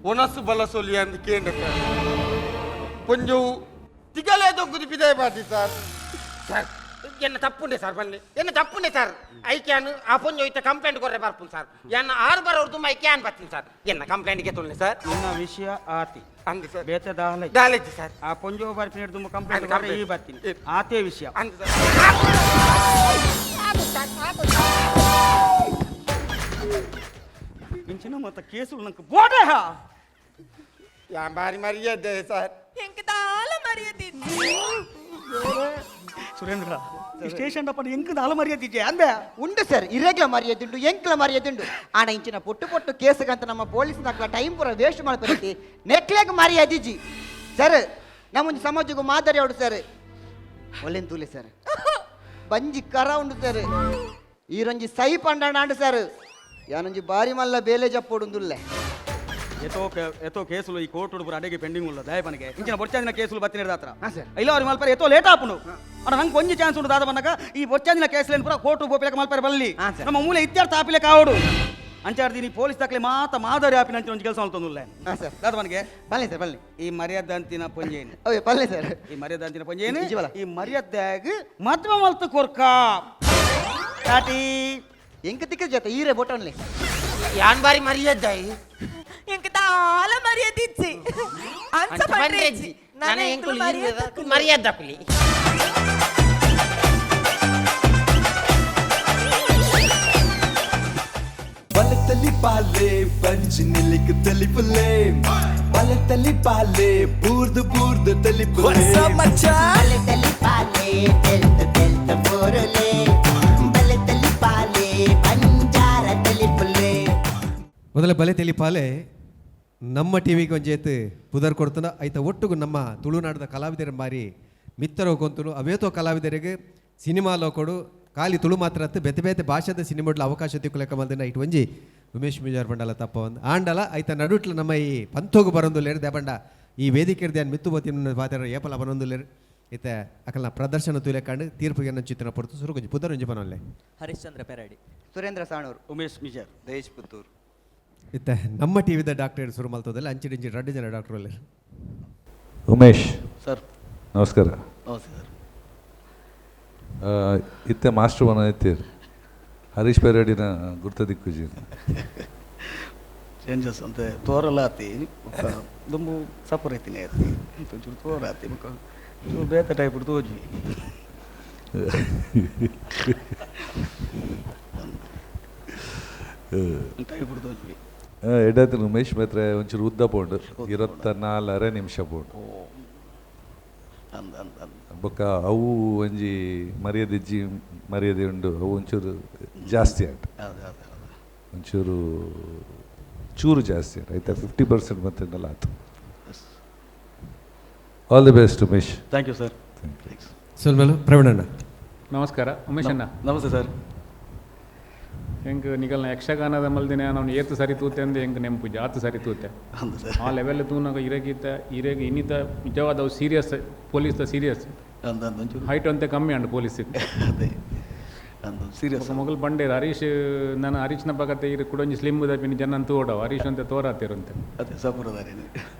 ಒಣಸು ಬಲಸೊಲಿ ಅಂದ್ ಕೇಂಡೆ ಸರ್. ಪೊಂಜೋವು ತಿಗಲೇ ದೊಗ್ಗುದು ಪಿದಾಯ ಬಾಟಿ ಸರ್. ಸರ್ ಎನ್ನ ತಪ್ಪುಂಡೆ ಸರ್ ಬನ್ನಿ ಎನ್ನ ತಪ್ಪುಂಡೆ ಸರ್. ಐಕ್ಯಾನ್ ಆ ಪೊಂಜೋ ಇತ್ತ ಕಂಪ್ಲೇಂಟ್ ಕೊರ್ರೆ ಬರ್ಪುನ್ ಸರ್. ಎನ್ನ ಆರು ಬರೋರು ತುಂಬ ಐಕ್ಯಾನ್ ಬರ್ತೀನಿ ಸರ್. ಎನ್ನ ಕಂಪ್ಲೇಂಟ್ಗೆ ತೊಂದ್ರೆ ಸರ್. ನಿನ್ನ ವಿಷಯ ಆತಿ ಅಂದ್ ಸರ್. ಬೇತೆ ದಾಲೆ ದಾಲೇಜಿ ಸರ್. ಆ ಪೊಂಜೋ ಬರ್ಪಿನ ತುಂಬ ಕಂಪ್ಲೇಂಟ್ ಅಂದ್ ಕೊರ್ರೆ ಈ ಕಂಪ್ಲೇಂಟ್. ಬರ್ತೀನಿ ಆತೇ ವಿಷಯ ಅಂದ್ ಸರ್. ಇಂಚಿನ ಮತ್ತ ಕೇಸು ನಂಗೆ ಬೋಡೆ ಹಾ ಯಾ ಬಾರಿ ಮರ್ಯಾದೆ ಸರ್. ಎಂಕ್ ದಾಲ ಮರ್ಯಾದೆ ಇಜ್ಜಿ. ಸುರೇಂದ್ರ ಈ ಸ್ಟೇಷನ್ ಅಪ್ಪ ಎಂಕ್ ದಾಲ ಮರ್ಯಾದೆ ಇಜ್ಜೆ ಅಂದೆ ಉಂಡು ಸರ್. ಇರೆಗ್ಲ ಮರ್ಯಾದೆ ಉಂಡು ಎಂಕ್ಲ ಮರ್ಯಾದೆ ಉಂಡು. ಆಣ ಇಂಚಿನ ಪೊಟ್ಟು ಪೊಟ್ಟು ಕೇಸ್ಗಂತ ನಮ್ಮ ಪೊಲೀಸ್ ನಕ್ಲ ಟೈಮ್ ಪೂರ ವೇಸ್ಟ್ ಮಾಡ್ಕೊತಿ ನೆಕ್ಲೆಗ್ ಮರ್ಯಾದೆ ಇಜ್ಜಿ ಸರ್. ನಮ್ಮೊಂದು ಸಮಾಜಕ್ಕೂ ಮಾದರಿ ಅವಡು ಸರ್. ಒಳ್ಳೆನ್ ತೂಲೆ ಸರ್, ಬಂಜಿ ಕರ ಉಂಡು ಸರ್. ಈರೊಂಜಿ ಸೈ ಪಂಡಾಂಡ್ ಸರ್, ಯಾನೊಂಜಿ ಬಾರಿ ಮಲ್ಲ ಬೇಲೆ ಜಪ್ಪೊಡುಂದುಲ್ಲೆ. ಎತೋ ಎತೋ ಕೇಸುಲು ಈ ಕೋರ್ಟ್ ಪೂರ ಅಡೆಗೆ ಪೆಂಡಿಂಗ್ ಉಲ್ಲ ದಯಪನಿಗೆ ಇಂಚಿನ ಬೊಚ್ಚಾಂದಿನ ಕೇಸುಲು ಬತ್ತಿನ ದಾತ್ರ ಇಲ್ಲ ಅವ್ರು ಮಲ್ಪರೆ ಎತೋ ಲೇಟ್ ಆಪುಂಡು. ಅಣ್ಣ ನಂಗೆ ಒಂಜಿ ಚಾನ್ಸ್ ಉಂಡು ದಾದ ಬಂದಾಗ ಈ ಬೊಚ್ಚಾಂದಿನ ಕೇಸುಲೇನು ಪೂರ ಕೋರ್ಟ್ ಬೋಪಿಲಕ ಮಲ್ಪರೆ ಬಲ್ಲಿ ನಮ್ಮ ಮೂಲೆ ಇತ್ಯಾರ್ಥ ಆಪಿಲೆ ಕಾವಡು ಅಂಚಾಡ್ತೀನಿ. ಪೊಲೀಸ್ ದಾಖಲೆ ಮಾತ ಮಾದರಿ ಆಪಿನ ಅಂಚಿನ ಒಂಜಿ ಕೆಲಸ ಮಲ್ತೊಂದುಲ್ಲೆ. ಸರ್ ದಾದ ಬನಿಗೆ ಬಲ್ಲೆ ಸರ್, ಬಲ್ಲೆ. ಈ ಮರ್ಯಾದೆ ಅಂತಿನ ಪೊಂಜೇನು. ಓಯ್ ಬಲ್ಲೆ ಸರ್. ಈ ಮರ್ಯಾದೆ ಅಂತಿನ ಪೊಂಜೇನು ಇಜ್ಜಿ ಬಲ. ಈ ಮರ್ಯಾದೆಗ್ ಮದ್ವೆ ಮಲ್ತು ಕೊರ್ಕ ಟಾಟಿ ಎಂಕ ತಿಕ್ಕ ಜೊತೆ ಈರೆ ಬೊಟನ್ಲೆ ಯಾನ್ ಬಾರಿ ಮರ್ಯಾದೆ ಎಂಕ ದಾಲ ಮರ್ಯಾದೆ ಇಜ್ಜಿ ಅಂಚ ಪಂಡ್ರೆ ಇಜ್ಜಿ. ನನ್ನ ನನ್ನ ಎಂಕುಲು ಎಂಕುಲು ಮರ್ಯಾದೆ ಮರ್ಯಾದೆ ಕುಲಿ. ಬಲತಲಿ ಪಾಲೆ ಪಂಚ್ ನಿಲಿಕ್ ತಲಿಪುಲೆ, ಬಲತಲಿ ಪಾಲೆ ಬೂರ್ದು ಬೂರ್ದು ತಲಿಪುಲೆ. ಬಲತಲಿ ಪಾಲೆ ತೆಲ್ತ ತೆಲ್ತ ಬೋರಲೆ, ಬಲತಲಿ ಪಾಲೆ ಬಂಜಾರ ತಲಿಪುಲೆ. ಮೊದಲ ಬಲೆ ತೆಲಿಪಾಲೆ ನಮ್ಮ ಟಿವಿಗೆ ಒಂಜೇತ್ ಪುದರ್ ಕೊಡ್ತನ ಐತ ಒಟ್ಟುಗು ನಮ್ಮ ತುಳುನಾಡದ ಕಲಾವಿದರ ಬಾರಿ ಮಿತ್ತರೋ ಕೊಂತುನು ಅವೇತೋ ಕಲಾವಿದರಿಗೆ ಸಿನಿಮಾ ಲೋಕೊಡು ಖಾಲಿ ತುಳು ಮಾತ್ರ ಅತ್ತು ಬೇತೆ ಬೇತೆ ಭಾಷೆದ ಸಿನಿಮಾಡ್ಲ ಅವಕಾಶ ತಿಕ್ಕುಲೆಕ್ಕ ಮಲ್ದಿನ ಇಟ್ಟು ಒಂಜಿ ಉಮೇಶ್ ಮಿಜಾರ್ ಬಂಡಲ ತಪ್ಪ ಒಂದು ಆಂಡಲ ಐತ ನಡುಟ್ಲ ನಮ್ಮ ಈ ಪಂಥೋಗು ಬರೊಂದುಲ್ಲೇರು ದೇಬಂಡ ಈ ವೇದಿಕೆ ಧ್ಯಾನ ಮಿತ್ತು ಬೋತಿನ ಪಾತ್ರ ಏಪಲ ಬರೊಂದುಲ್ಲೇರು ಇತ್ತ ಅಕಲ್ನ ಪ್ರದರ್ಶನ ತೂಲೆಕಾಂಡು ತೀರ್ಪುಗೆ ಚಿತ್ರನ ಪೊರ್ತು ಸುರು ಕೊಂಚ ಪುದರ್ ಒಂಜಿ ಪನೊಲ್ಲೆ. ಹರಿಶ್ಚಂದ್ರ ಪೆರಾಡಿ, ಸುರೇಂದ್ರ ಸಾಣೂರು, ಉಮೇಶ್ ಮಿಜಾರ್, ದಯೇಶ್ ಪುತ್ತೂರು. ಇತ್ತ ನಮ್ಮ ಟಿವಿದ ಡಾಕ್ಟರ್ ಶುರು ಮಲ್ತದಲ್ಲ ಅಂಚಿಡಿಂಚಿ ರಡ್ಡು ಜನ ಡಾಕ್ಟರ್ ಅಲ್ಲೇ. ಉಮೇಶ್ ಸರ್ ನಮಸ್ಕಾರ. ನಮಸ್ತೆ ಸರ್. ಇತ್ತೆ ಮಾಸ್ಟರ್ ಬನ ಇತ್ತೀರ್ ಹರೀಶ್ ಪೆರಡಿನ ಗುರ್ತ ದಿಕ್ಕುಜಿ. ಚೇಂಜಸ್ ಅಂತ ತೋರಲ್ಲ ಆತಿ ಬೊಕ್ಕ ದುಂಬು ಸಪುರ ಐತಿನಿ ಆತಿ ಒಂಚೂರು ತೋರ ಆತಿ ಬೊಕ್ಕ ಚೂರು ಬೇತೆ ಟೈಪ್ ತೋಜಿ ಟೈಪ್ ತೋಜ್ವಿ. ಎಡಾತಿನ ಉಮೇಶ್ ಮಾತ್ರ ಒಂಚೂರು ಉದ್ದ ಪೋಂಡು 24.5 ನಿಮಿಷ ಪೋಂಡು. ಅಂದ ಅಂದ ಅಂದ ಬೊಕ್ಕ ಅವು ಒಂಜಿ ಮರ್ಯಾದೆ ಜಿ ಮರ್ಯಾದೆ ಉಂಡು ಅವು ಒಂಚೂರು ಜಾಸ್ತಿ ಆಟ ಹೌದು ಹೌದು ಹೌದು ಒಂಚೂರು ಚೂರು ಜಾಸ್ತಿ ಆಟ ಆಯ್ತಾ 50% ಮತ್ತೆ ಆತು. All the best Umesh. Thank you sir. ಸ್ವಲ್ಪ ಪ್ರವೀಣಣ್ಣ. ನಮಸ್ಕಾರ ಉಮೇಶ್ ಅಣ್ಣ. ನಮಸ್ತೆ ಸರ್. ಹೆಂಗೆ ನಿಗಲ್ನ ಯಕ್ಷಗಾನದ ಮಲ್ದಿನ ನಾನು ಏತು ಸರಿ ತೂತೆ ಅಂದೆ ಹೆಂಗೆ ನೆಂಪುಜಿ ಆತು ಸರಿ ತೂತೆ ಅಂದ ಸರ್. ಆ ಲೆವೆಲ್ ತೂನಾಗ ಇರಗೀತ ಇರಗ ಇನ್ನಿತ ನಿಜವಾದ ಅವು ಸೀರಿಯಸ್ ಪೊಲೀಸ್ ಸೀರಿಯಸ್ ಅಂದ ಅಂದ ಒಂಚೂರು ಹೈಟ್ ಅಂತೆ ಕಮ್ಮಿ ಅಂಡು ಪೊಲೀಸ್. ಅದೇ ಅಂದ ಸೀರಿಯಸ್. ಮೊಗಲ್ ಬಂಡೇರು ಹರೀಶ್ ನಾನು ಹರೀಶ್ನ ಪಕ್ಕತೆ ಇರು ಕುಡೊಂಜಿ ಸ್ಲಿಮ್ ದಪ್ಪಿನ ಜನ ಅಂತ ಓಡವು ಹರೀಶ್ ಅಂತ ತೋರಾತಿರಂತೆ ಅದೇ ಸಪುರದಾರೇನು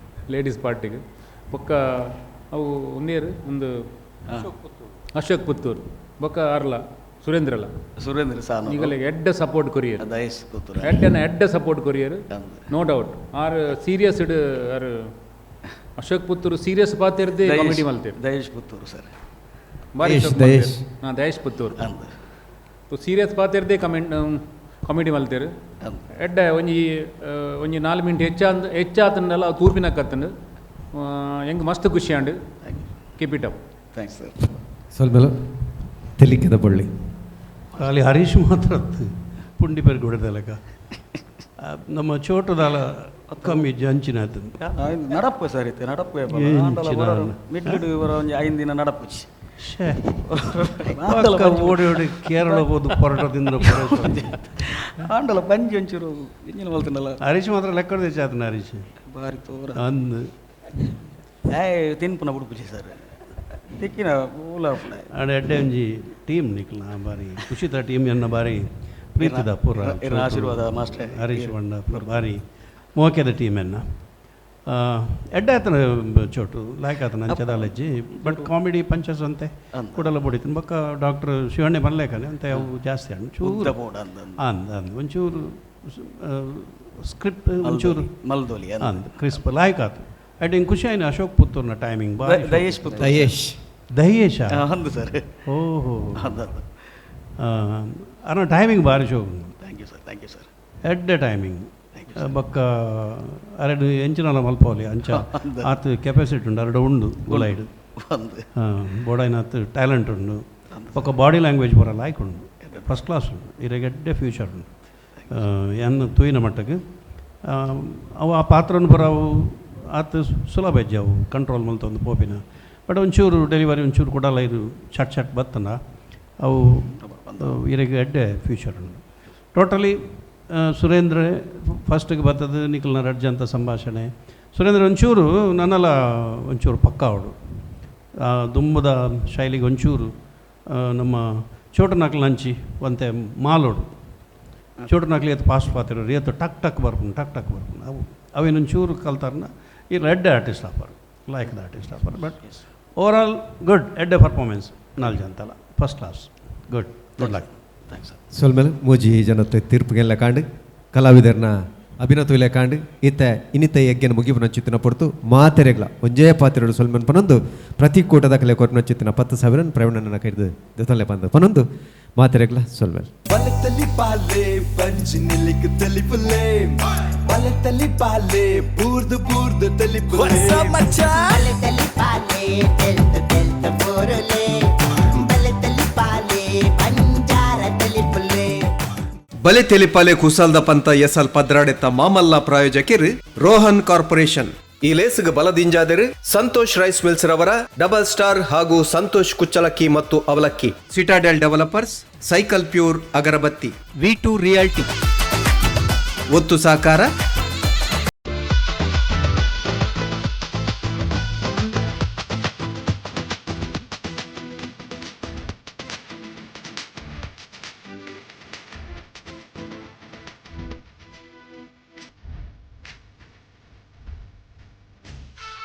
ಲೇಡೀಸ್ ಪಾರ್ಟಿಗೆ ಬೊಕ್ಕ ಅವು ಒಂದೇರು ಒಂದು ಅಶೋಕ್ ಪುತ್ತೂರು ಬೊಕ್ಕ ಅರ್ಲ ಸುರೇಂದ್ರಲ್ಲ ಸುರೇಂದ್ರ ಸಾನು ಈಗಲೇ ಎಡ್ಡ ಸಪೋರ್ಟ್ ಕೊರಿಯರ್ ದಯೇಶ್ ಪುತ್ತೂರು ಎಡ್ಡನ ಎಡ್ಡ ಸಪೋರ್ಟ್ ಕೊರಿಯರ್ ಅಂದ. ನೋ ಡೌಟ್ ಆರ್ ಸೀರಿಯಸ್ ಇಡ್ ಆರ್ ಅಶೋಕ್ ಪುತ್ತೂರು ಸೀರಿಯಸ್ ಪಾತಿರ್ದೆ ಕಾಮಿಡಿ ಮಲ್ತೇವೆ. ದಯೇಶ್ ಪುತ್ತೂರು ಸರ್. ಬಾರಿ ದಯೇಶ್, ಶೋಕ್ ದಯೇಶ್. ಮಲ್ತೇರ್. ಹಾಂ ದಯೇಶ್ ಪುತ್ತೂರು ಅಂದ ಸೀರಿಯಸ್ ಪಾತಿರ್ದೆ ಕಾಮಿಡಿ ಮಲ್ತೇರು. ಅಂದ. ಎಡ್ಡ ಒಂಜಿ ಒಂಜಿ 4 ಮಿನಿಟ್ ಹೆಚ್ಚಾಂದ್ ಹೆಚ್ಚಾತಂಡಲ ತೂರ್ಪಿನ ಕತ್ತಂಡು ಹೆಂಗೆ ಮಸ್ತ್ ಖುಷಿ and keep it up. Thanks sir. ಸ್ವಲ್ಪ ತೆಲಿಕೆದ ಬಳ್ಳಿ ಖಾಲಿ ಹರೀಶ್ ಮಾತ್ರ ಪುಂಡಿ ಪೆರ್ಗುಡದಲಕ ನಮ್ಮ ಚೋಟದಾಲ ಕಮ್ಮಿ ಜಂಚಿನ ನಡಪ್ಪು ಸರ್ ಇತ್ತೆ ನಡಪ್ಪು ಎಂಚಿನ? ಮಿಡ್ಲ್ ಒಂಜಿ 5 ದಿನ ನಡಪ್ಪುಚಿ. ಶ್ಯೇ. ಪಕ್ಕ ಓಡಿ ಓಡಿ ಕೇರಳ ಹೋದು ಪೊರಟದಿಂದ ಆಂಡಲ ಬಂಜಿ ಒಂಚೂರು ಇಂಜಿನ ಮಲ್ತನಲ್ಲ. ಹರೀಶ್ ಮಾತ್ರ ಲೆಕ್ಕದ ಚಾತನ ಹರೀಶ್ ಬಾರಿ ತೋರ ಅಂದ್ ಏ ತಿನ್ಪುನ ಉಡುಪುಜಿ ಸರ್ ತಿಕ್ಕಿನ ಊಲ ಆಡ ಎಡ್ಡೆ ಒಂಜಿ ಟೀಮ್ ನಿಕ್ಲ ಬಾರಿ ಖುಷಿತ ಟೀಮ್ ಎನ್ನ ಬಾರಿ ಪ್ರೀತಿದ ಪೂರ. ಇರ್ನ ಆಶೀರ್ವಾದ ಮಾಸ್ಟ್ರೆ. ಹರೀಶ್ ಬಣ್ಣ ಪೂರ ಬಾರಿ ಮೋಕೆದ ಟೀಮ್ ಎನ್ನ ಎಡ್ಡೆ ಆತನ ಚೋಟು ಲಾಯ್ಕ್ ಆತನ ಅಂಚದಾಲಜ್ಜಿ ಬಟ್ ಕಾಮಿಡಿ ಪಂಚಸ್ ಅಂತೆ ಕೂಡಲ ಬಡಿತೀನಿ ಬೊಕ್ಕ ಡಾಕ್ಟರ್ ಶಿವಣ್ಣೆ ಬನ್ಲೇಕನೆ ಅಂತ ಅವು ಜಾಸ್ತಿ ಹಣ್ಣು ಚೂರು ಉದ್ದ ಬೋರ್ಡ್ ಅಂದ ಅಂದ. ಅಂದ ಅಂದ ಒಂಚೂರು ಸ್ಕ್ರಿಪ್ಟ್ ಒಂಚೂರು ಮಲ್ದೋಲಿ ಅಂದ. ಅಂದ ಕ್ರಿಸ್ಪ್ ಲಾಯ್ಕ್ ಆತು ಅಡ್ ಹಿಂಗೆ ಖುಷಿ ಆಯ್ತು ಅಶೋಕ್ ಪುತ್ತೂರ್ನ ಟೈಮಿಂಗ್ ಬಾರಿ ದಯೇಶ್ ಪುತ್ತೂರು. ದಯೇಶ್. ದಯೇಶ ಅಂದು ಸರ್. ಓಹೋ ಅಂದ ಅಂದ. ಅನ್ನ ಟೈಮಿಂಗ್ ಭಾರಿ ಶೋಕು. Thank you sir, thank you sir. ಎಡ್ಡೆ ಟೈಮಿಂಗ್ ಬೊಕ್ಕ ಅರಡು ಎಂಚಿನಲ ಮಲ್ಪೋಲಿ ಅಂಚ ಆತು ಕೆಪಾಸಿಟಿ ಉಂಡು ಅರಡು ಉಂಡು ಗುಲೈಡ್ ಅಂದು ಬೋಡೈನಾತ್ ಟ್ಯಾಲೆಂಟ್ ಉಂಡು ಬೊಕ್ಕ ಬಾಡಿ ಲ್ಯಾಂಗ್ವೇಜ್ ಪೂರ ಲಾಯ್ಕ್ ಉಂಡು ಫಸ್ಟ್ ಕ್ಲಾಸ್ ಉಂಡು ಇರೆಗೆಡ್ಡೆ ಫ್ಯೂಚರ್ ಉಂಡು ಎನ್ ತೂಯಿನ ಮಟ್ಟಕ್ಕೆ ಅವು ಆ ಪಾತ್ರನ ಪೂರ ಅವು ಆತು ಸುಲಭ ಹೆಜ್ಜೆ ಅವು ಕಂಟ್ರೋಲ್ ಮಲ್ತೊಂದು ಪೋಪಿನ. ಬಟ್ ಒಂಚೂರು ಡೆಲಿವರಿ ಒಂಚೂರು ಕೊಡಲ್ಲ, ಇದು ಚಟ್ ಚಟ್ ಬತ್ತನ ಅವು ಇರೆಗ್ ಎಡ್ಡೆ ಫ್ಯೂಚರ್ ಉಂಡು. ಟೋಟಲಿ ಸುರೇಂದ್ರ ಫಸ್ಟಿಗೆ ಬರ್ತದೆ ನಿಖಲ್ನ ರಡ್ಜಂತ ಸಂಭಾಷಣೆ. ಸುರೇಂದ್ರ ಒಂಚೂರು ನನ್ನಲ ಒಂಚೂರು ಪಕ್ಕ ಅವಡು ದುಂಬದ ಶೈಲಿಗೆ ಒಂಚೂರು ನಮ್ಮ ಚೋಟನಾಕ್ಲ ನಂಚಿ ಒಂತೆ ಮಾಲೋಡು. ಚೋಟನಾಕ್ಲಿ ಏತು ಫಾಸ್ಟ್ ಪಾತಿರೋ ಏತು ಟಕ್ ಟಕ್ ಬರ್ಪುಂಡು, ಟಕ್ ಟಕ್ ಬರ್ಪುಂಡು. ಅವು ಅವೇನೊಂಚೂರು ಕಲ್ತಾರನ ಈ ಎಡ್ಡೆ artist offer, like the artist offer. But over all good, ಎಡ್ಡೆ ಪರ್ಫಾರ್ಮೆನ್ಸ್ ನಾಲ್ ಜಂತಲ, first class, good, good luck. Thanks sir. ಸೊಲ್ಮೆಲ್ ಮೂಜಿ ಜನತೆ ತೀರ್ಪುಗೆಲ್ಲ ಕಾಂಡು ಕಲಾವಿದರ್ನ ಅಭಿನತುಲೆ ಕಾಂಡು ಇತ್ತ ಇನ್ನಿತ ಯಜ್ಞನ ಮುಗಿಪುನ ಚಿತ್ತಿನ ಪೊರ್ತು ಮಾತೆರೆಗ್ಲ ಒಂಜೇ ಪಾತ್ರೆಡು ಸೊಲ್ಮೆನ್ ಪನೊಂದು ಪ್ರತಿ ಕೂಟದ ಕಲೆ ಕೊರ್ಪುನ ಚಿತ್ತಿನ 10,000 ಪ್ರವೀಣನ ಕೈದು ದೆತೊನ್ಲೆ ಪಂದು ಪನೊಂದು ಮಾತೆರೆಗ್ಲ ಸೊಲ್ಮೆಲ್. ಬಲತಲಿ ಬಾಲೆ ಬಂಜಿ ನಿಲಿಕ್ ತಲಿಪುಲೆ, ಬಲತಲಿ ಬಾಲೆ ಬೂರ್ದು ಬೂರ್ದು ತಲಿಪುಲೆ. ಬಲತಲಿ ಬಾಲೆ ತೆಲ್ತ ತೆಲ್ತ ಬೋರುಲೆ, ಬಲತಲಿ ಬಾಲೆ ಬಂಜಾರ ತಲಿಪುಲೆ. ಬಲೆ ತೆಲಿಪಾಲೆ ಕುಸಲ್ದ ಪಂತ ಎಸಲ್ ಪದ್ರಾಡೆತ್ತ ಮಾಮಲ್ಲ ಪ್ರಾಯೋಜಕಿರ್ ರೋಹನ್ ಕಾರ್ಪೊರೇಷನ್. ಈ ಲೇಸ್ಗ್ ಬಲದಿಂಜಾದರು ಸಂತೋಷ್ ರೈಸ್ ಮಿಲ್ಸ್ ರವರ ಡಬಲ್ ಸ್ಟಾರ್ ಹಾಗೂ ಸಂತೋಷ್ ಕುಚ್ಚಲಕ್ಕಿ ಮತ್ತು ಅವಲಕ್ಕಿ, ಸಿಟಾಡೆಲ್ ಡೆವಲಪರ್ಸ್, ಸೈಕಲ್ ಪ್ಯೂರ್ ಅಗರಬತ್ತಿ, ವಿ ಟು ರಿಯಾಲ್ಟಿ. ಒತ್ತು ಸಹಕಾರ